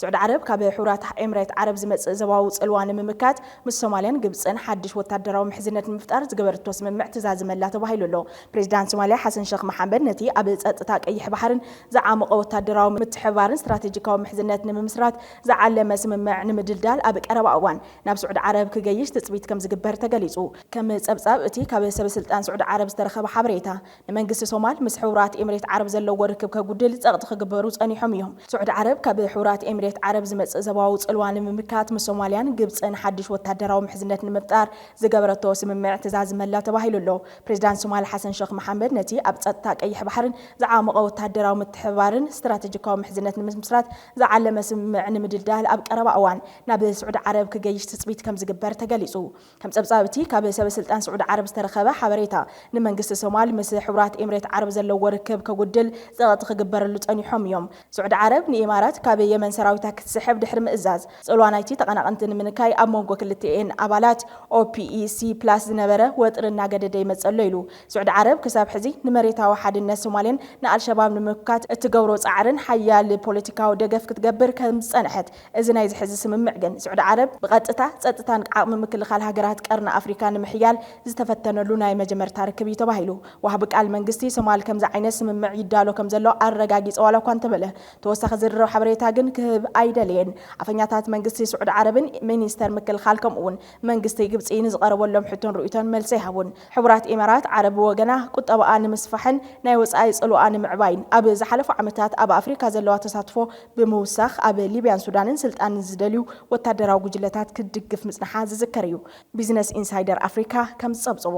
ስዑዲ ዓረብ ካብ ሕቡራት ኤምሬት ዓረብ ዝመፅእ ዞባዊ ፅልዋ ንምምካት ምስ ሶማልያን ግብፅን ሓድሽ ወታደራዊ ምሕዝነት ንምፍጣር ዝገበረቶ ስምምዕ ተዛዝመላ ተባሂሉ ኣሎ። ፕሬዚዳንት ሶማልያ ሓሰን ሸኽ መሓመድ ነቲ ኣብ ፀጥታ ቀይሕ ባሕርን ዝዓመቐ ወታደራዊ ምትሕብባርን ስትራቴጂካዊ ምሕዝነት ንምምስራት ዝዓለመ ስምምዕ ንምድልዳል ኣብ ቀረባ እዋን ናብ ስዑዲ ዓረብ ክገይሽ ትፅቢት ከም ዝግበር ተገሊፁ። ከም ፀብፃብ እቲ ካብ ሰበ ስልጣን ስዑዲ ዓረብ ዝተረኸበ ሓበሬታ፣ ንመንግስቲ ሶማል ምስ ሕቡራት ኤምሬት ዓረብ ዘለዎ ርክብ ከጉድል ፀቕጢ ክግበሩ ፀኒሖም እዮም። ስዑዲ ዓረብ ካብ ሕቡራት ኤምሬት ዓረብ ዝመፅእ ዞባዊ ፅልዋ ንምምካት ምስ ሶማልያን ግብፅን ሓድሽ ወታደራዊ ምሕዝነት ንምፍጣር ዝገበረቶ ስምምዕ ተዛዝመላ ተባሂሉ ኣሎ። ፕሬዚዳንት ሶማል ሓሰን ሸኽ መሓመድ ነቲ ኣብ ፀጥታ ቀይሕ ባሕርን ዝዓመቐ ወታደራዊ ምትሕብባርን ስትራቴጂካዊ ምሕዝነት ንምምስራት ዝዓለመ ስምምዕ ንምድልዳል ኣብ ቀረባ እዋን ናብ ስዑዲ ዓረብ ክገይሽ ትፅቢት ከም ዝግበር ተገሊፁ። ከም ፀብፃብ እቲ ካብ ሰበ ስልጣን ስዑዲ ዓረብ ዝተረኸበ ሓበሬታ፣ ንመንግስቲ ሶማል ምስ ሕቡራት ኤምሬት ዓረብ ዘለዎ ርክብ ከጉድል ፀቕጢ ክግበረሉ ፀኒሖም እዮም። ስዑዲ ዓረብ ንኢማራት ካብ የመን ሰራዊታ ክትስሕብ ድሕሪ ምእዛዝ፣ ፅልዋ ናይቲ ተቐናቐንቲ ንምንካይ ኣብ መንጎ ክልቲኤን ኣባላት ኦፒኢሲ ፕላስ ዝነበረ ወጥሪ እናገደደ ይመፅእ ኣሎ ኢሉ። ስዑዲ ዓረብ ክሳብ ሕዚ ንመሬታዊ ሓድነት ሶማልን ንኣልሸባብ ንምምካት እትገብሮ ፃዕርን ሓያል ፖለቲካዊ ደገፍ ክትገብር ከም ዝፀንሐት፣ እዚ ናይዚ ሕዚ ስምምዕ ግን ስዑዲ ዓረብ ብቐጥታ ፀጥታን ዓቕሚ ምክልኻል ሃገራት ቀርኒ ኣፍሪካ ንምሕያል ዝተፈተነሉ ናይ መጀመርታ ርክብ እዩ ተባሂሉ። ዋህቢ ቃል መንግስቲ ሶማል ከምዚ ዓይነት ስምምዕ ይዳሎ ከም ዘሎ ኣረጋጊፀ ዋላ እኳ እንተበለ፣ ተወሳኺ ዝርርብ ሓበሬታ ግን ክህብ ኣይደለየን። ኣፈኛታት መንግስቲ ስዑዲ ዓረብን ሚኒስተር ምክልኻል ከምኡ እውን መንግስቲ ግብፂ ንዝቐረበሎም ሕቶን ርእይቶን መልሲ ኣይሃቡን። ሕቡራት ኢማራት ዓረብ ብወገና ቁጠባኣ ንምስፋሕን ናይ ወፃኢ ፅልዋኣ ንምዕባይን ኣብ ዝሓለፉ ዓመታት ኣብ ኣፍሪካ ዘለዋ ተሳትፎ ብምውሳኽ ኣብ ሊብያን ሱዳንን ስልጣን ንዝደልዩ ወታደራዊ ጉጅለታት ክትድግፍ ምፅንሓ ዝዝከር እዩ። ቢዝነስ ኢንሳይደር ኣፍሪካ ከም ዝፀብፅቦ።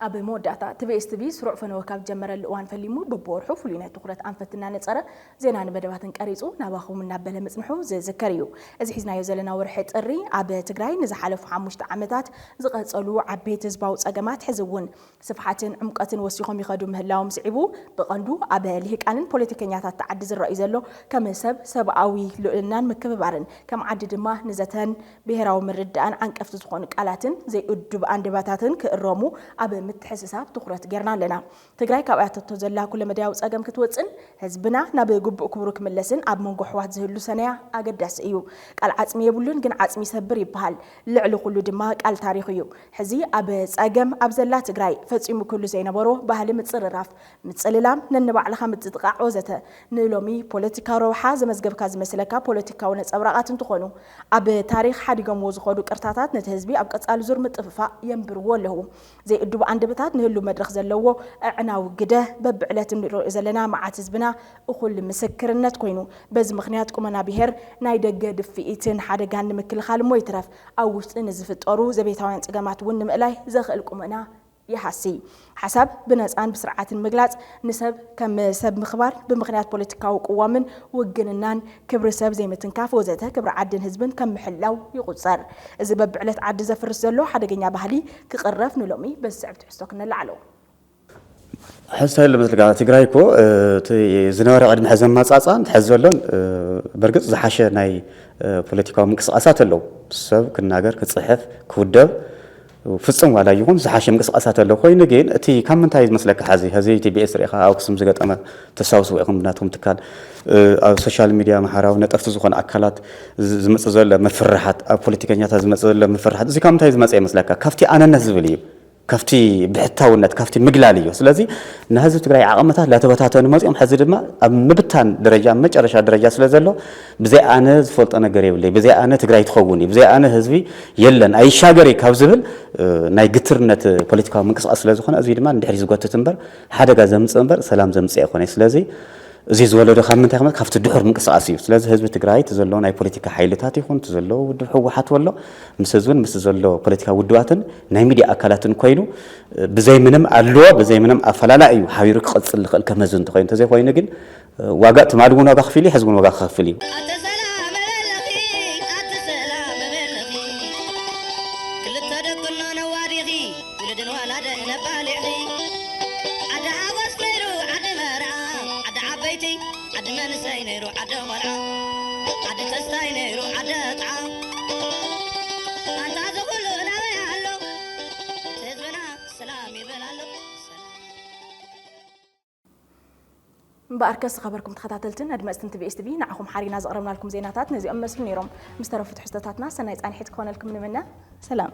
ኣብ መወዳእታ፣ ቲቢኤስ ቲቪ ስሩዕ ፈነወ ካብ ዝጀመረሉ እዋን ፈሊሙ በብወርሑ ፍሉይ ናይ ትኹረት ኣንፈት እናነፀረ ዜናን መደባትን ቀሪፁ ናባኹም እናበለ ምፅንሑ ዝዝከር እዩ። እዚ ሒዝናዮ ዘለና ወርሒ ጥሪ ኣብ ትግራይ ንዝሓለፉ ሓሙሽተ ዓመታት ዝቐፀሉ ዓበይቲ ህዝባዊ ፀገማት ሕዚ እውን ስፍሓትን ዕምቀትን ወሲኾም ይኸዱ ምህላዎም ስዒቡ፣ ብቐንዱ ኣብ ልሂቃንን ፖለቲከኛታት ዓዲ ዝረኣዩ ዘሎ ከም ሰብ ሰብኣዊ ልኡልናን ምክብባርን ከም ዓዲ ድማ ንዘተን ብሄራዊ ምርድዳእን ዓንቀፍቲ ዝኾኑ ቃላትን ዘይእዱብ ኣንደበታትን ክእረሙ ኣብ ምትሕስሳብ ትኹረት ጌርና ኣለና። ትግራይ ካብ ኣተቶ ዘላ ኩለመዳያዊ ፀገም ክትወፅን ህዝብና ናብ ግቡእ ክብሩ ክምለስን ኣብ መንጎ ኣሕዋት ዝህሉ ሰነያ ኣገዳሲ እዩ። ቃል ዓፅሚ የብሉን ግን ዓፅሚ ይሰብር ይበሃል። ልዕሊ ኩሉ ድማ ቃል ታሪኽ እዩ። ሕዚ ኣብ ፀገም ኣብ ዘላ ትግራይ ፈፂሙ ክህሉ ዘይነበሮ ባህሊ ምፅርራፍ፣ ምፅልላም፣ ነንባዕልኻ ምጥጥቓዕ ወዘተ ንሎሚ ፖለቲካዊ ረብሓ ዘመዝገብካ ዝመስለካ ፖለቲካዊ ነፀብራቓት እንትኾኑ፣ ኣብ ታሪኽ ሓዲጎምዎ ዝኸዱ ቅርታታት ነቲ ህዝቢ ኣብ ቀፃሊ ዙር ምጥፍፋእ የንብርዎ ኣለዉ። ዘይእዱብ ኣንደበታት ንህሉ መድረኽ ዘለዎ ኣዕናዊ ግደ በብዕለት እንሪኦ ዘለና መዓት ህዝብና እኹል ምስክርነት ኮይኑ፣ በዚ ምኽንያት ቁመና ብሄር ናይ ደገ ድፍኢትን ሓደጋን ንምክልኻል እሞ ይትረፍ ኣብ ውሽጢ ንዝፍጠሩ ዘቤታውያን ፀገማት እውን ንምእላይ ዘኽእል ቁመና ይሃሲ። ሓሳብ ብነፃን ብስርዓትን ምግላፅ ንሰብ ከም ሰብ ምኽባር፣ ብምኽንያት ፖለቲካዊ ቅዋምን ውግንናን ክብሪ ሰብ ዘይምትንካፍ ወዘተ ክብሪ ዓድን ህዝብን ከም ምሕላው ይቑፀር። እዚ በብዕለት ዓዲ ዘፍርስ ዘሎ ሓደገኛ ባህሊ ክቕረፍ ንሎሚ በዚ ስዕብ ትሕዝቶ ክነላዕሎ። ሕዚ እንታይ ኣሎ መስለካ፣ ትግራይ እኮ እቲ ዝነበረ ቅድሚ ሕዚ ኣመፃፅኣን ሕዚ ዘሎን ብርግፅ ዝሓሸ ናይ ፖለቲካዊ ምንቅስቃሳት ኣለዉ። ሰብ ክናገር፣ ክፅሕፍ፣ ክውደብ ፍጹም ዋላ ይኹን ዝሓሸ ምንቅስቃሳት ኣሎ። ኮይኑ ግን እቲ ካብ ምንታይ ዝመስለካ፣ ሐዚ ሐዚ ቲ ቢ ኤስ ርኢኻ ኣብ ኣክሱም ዝገጠመ ተሳውስዎ ኢኹም ብናትኩም ትካል ኣብ ሶሻል ሚድያ ማሕበራዊ ነጠፍቲ ዝኾነ ኣካላት ዝመጽእ ዘሎ ምፍርሓት፣ ኣብ ፖለቲከኛታት ዝመጽእ ዘሎ ምፍርሓት፣ እዚ ካብ ምንታይ ዝመጽእ ይመስለካ? ካብቲ ኣነነት ዝብል እዩ። ካብቲ ብሕታውነት፣ ካብቲ ምግላል እዩ። ስለዚ ንህዝቢ ትግራይ ዓቐመታት ላተበታተኑ መፂኦም፣ ሕዚ ድማ ኣብ ምብታን ደረጃ፣ መጨረሻ ደረጃ ስለ ዘሎ፣ ብዘይ ኣነ ዝፈልጦ ነገር የብለይ፣ ብዘይ ኣነ ትግራይ ትኸውን እዩ፣ ብዘይ ኣነ ህዝቢ የለን፣ ኣይሻገር እዩ ካብ ዝብል ናይ ግትርነት ፖለቲካዊ ምንቅስቃስ ስለ ዝኾነ፣ እዚ ድማ ንድሕሪ ዝጎትት እምበር ሓደጋ ዘምፅእ እምበር ሰላም ዘምፅእ ኣይኮነ። ስለዚ እዚ ዝወለዶ ካብ ምንታይ ከመ ካብቲ ድሑር ምንቅስቃስ እዩ። ስለዚ ህዝቢ ትግራይ እቲ ዘለዎ ናይ ፖለቲካ ሓይልታት ይኹን እቲ ዘለዎ ውድብ ህወሓት ወሎ ምስ ህዝብን ምስ ዘሎ ፖለቲካ ውድባትን ናይ ሚድያ ኣካላትን ኮይኑ ብዘይ ምንም ኣድልዎ ብዘይ ምንም ኣፈላላ እዩ ሓቢሩ ክቐፅል ዝኽእል። ከመዚ እንተኮይኑ፣ እንተዘይኮይኑ ግን ዋጋ ትማሊ እውን ዋጋ ክፍል እዩ፣ ሕዚ እውን ዋጋ ክኸፍል እዩ። ኣተ ሰላም በለኺ፣ ኣተ ሰላም በለኺ። ክልተ ደቅኖ ነዋዲኺ፣ ውሉድን ወላደን ነባሊዕኺ። ዓዲ ሓጎስ ነይሩ ዓዲ መርዓ፣ ዓዲ ዓበይቲ፣ ዓዲ መንእሰይ ነይሩ ዓዲ ቆልዓ፣ ዓዲ ተስታይ ነይሩ ዓዲ ጥዓ። ኣንታ እዚ ኩሉ ናበይ ኣሎ? ህዝብና ሰላም ይበል ኣሎ። ሰላም። እምበኣርከስ ዝኸበርኩም ተኸታተልትን ኣድመፅትን ቲ ቢ ኤስ ቲ ቪ፣ ንዓኹም ሓሪና ዘቕረብናልኩም ዜናታት ነዚኦም መስሉ ነይሮም። ምስ ተረፉ ትሕዝቶታትና ሰናይ ፃንሒት ክኾነልኩም ንምነ። ሰላም።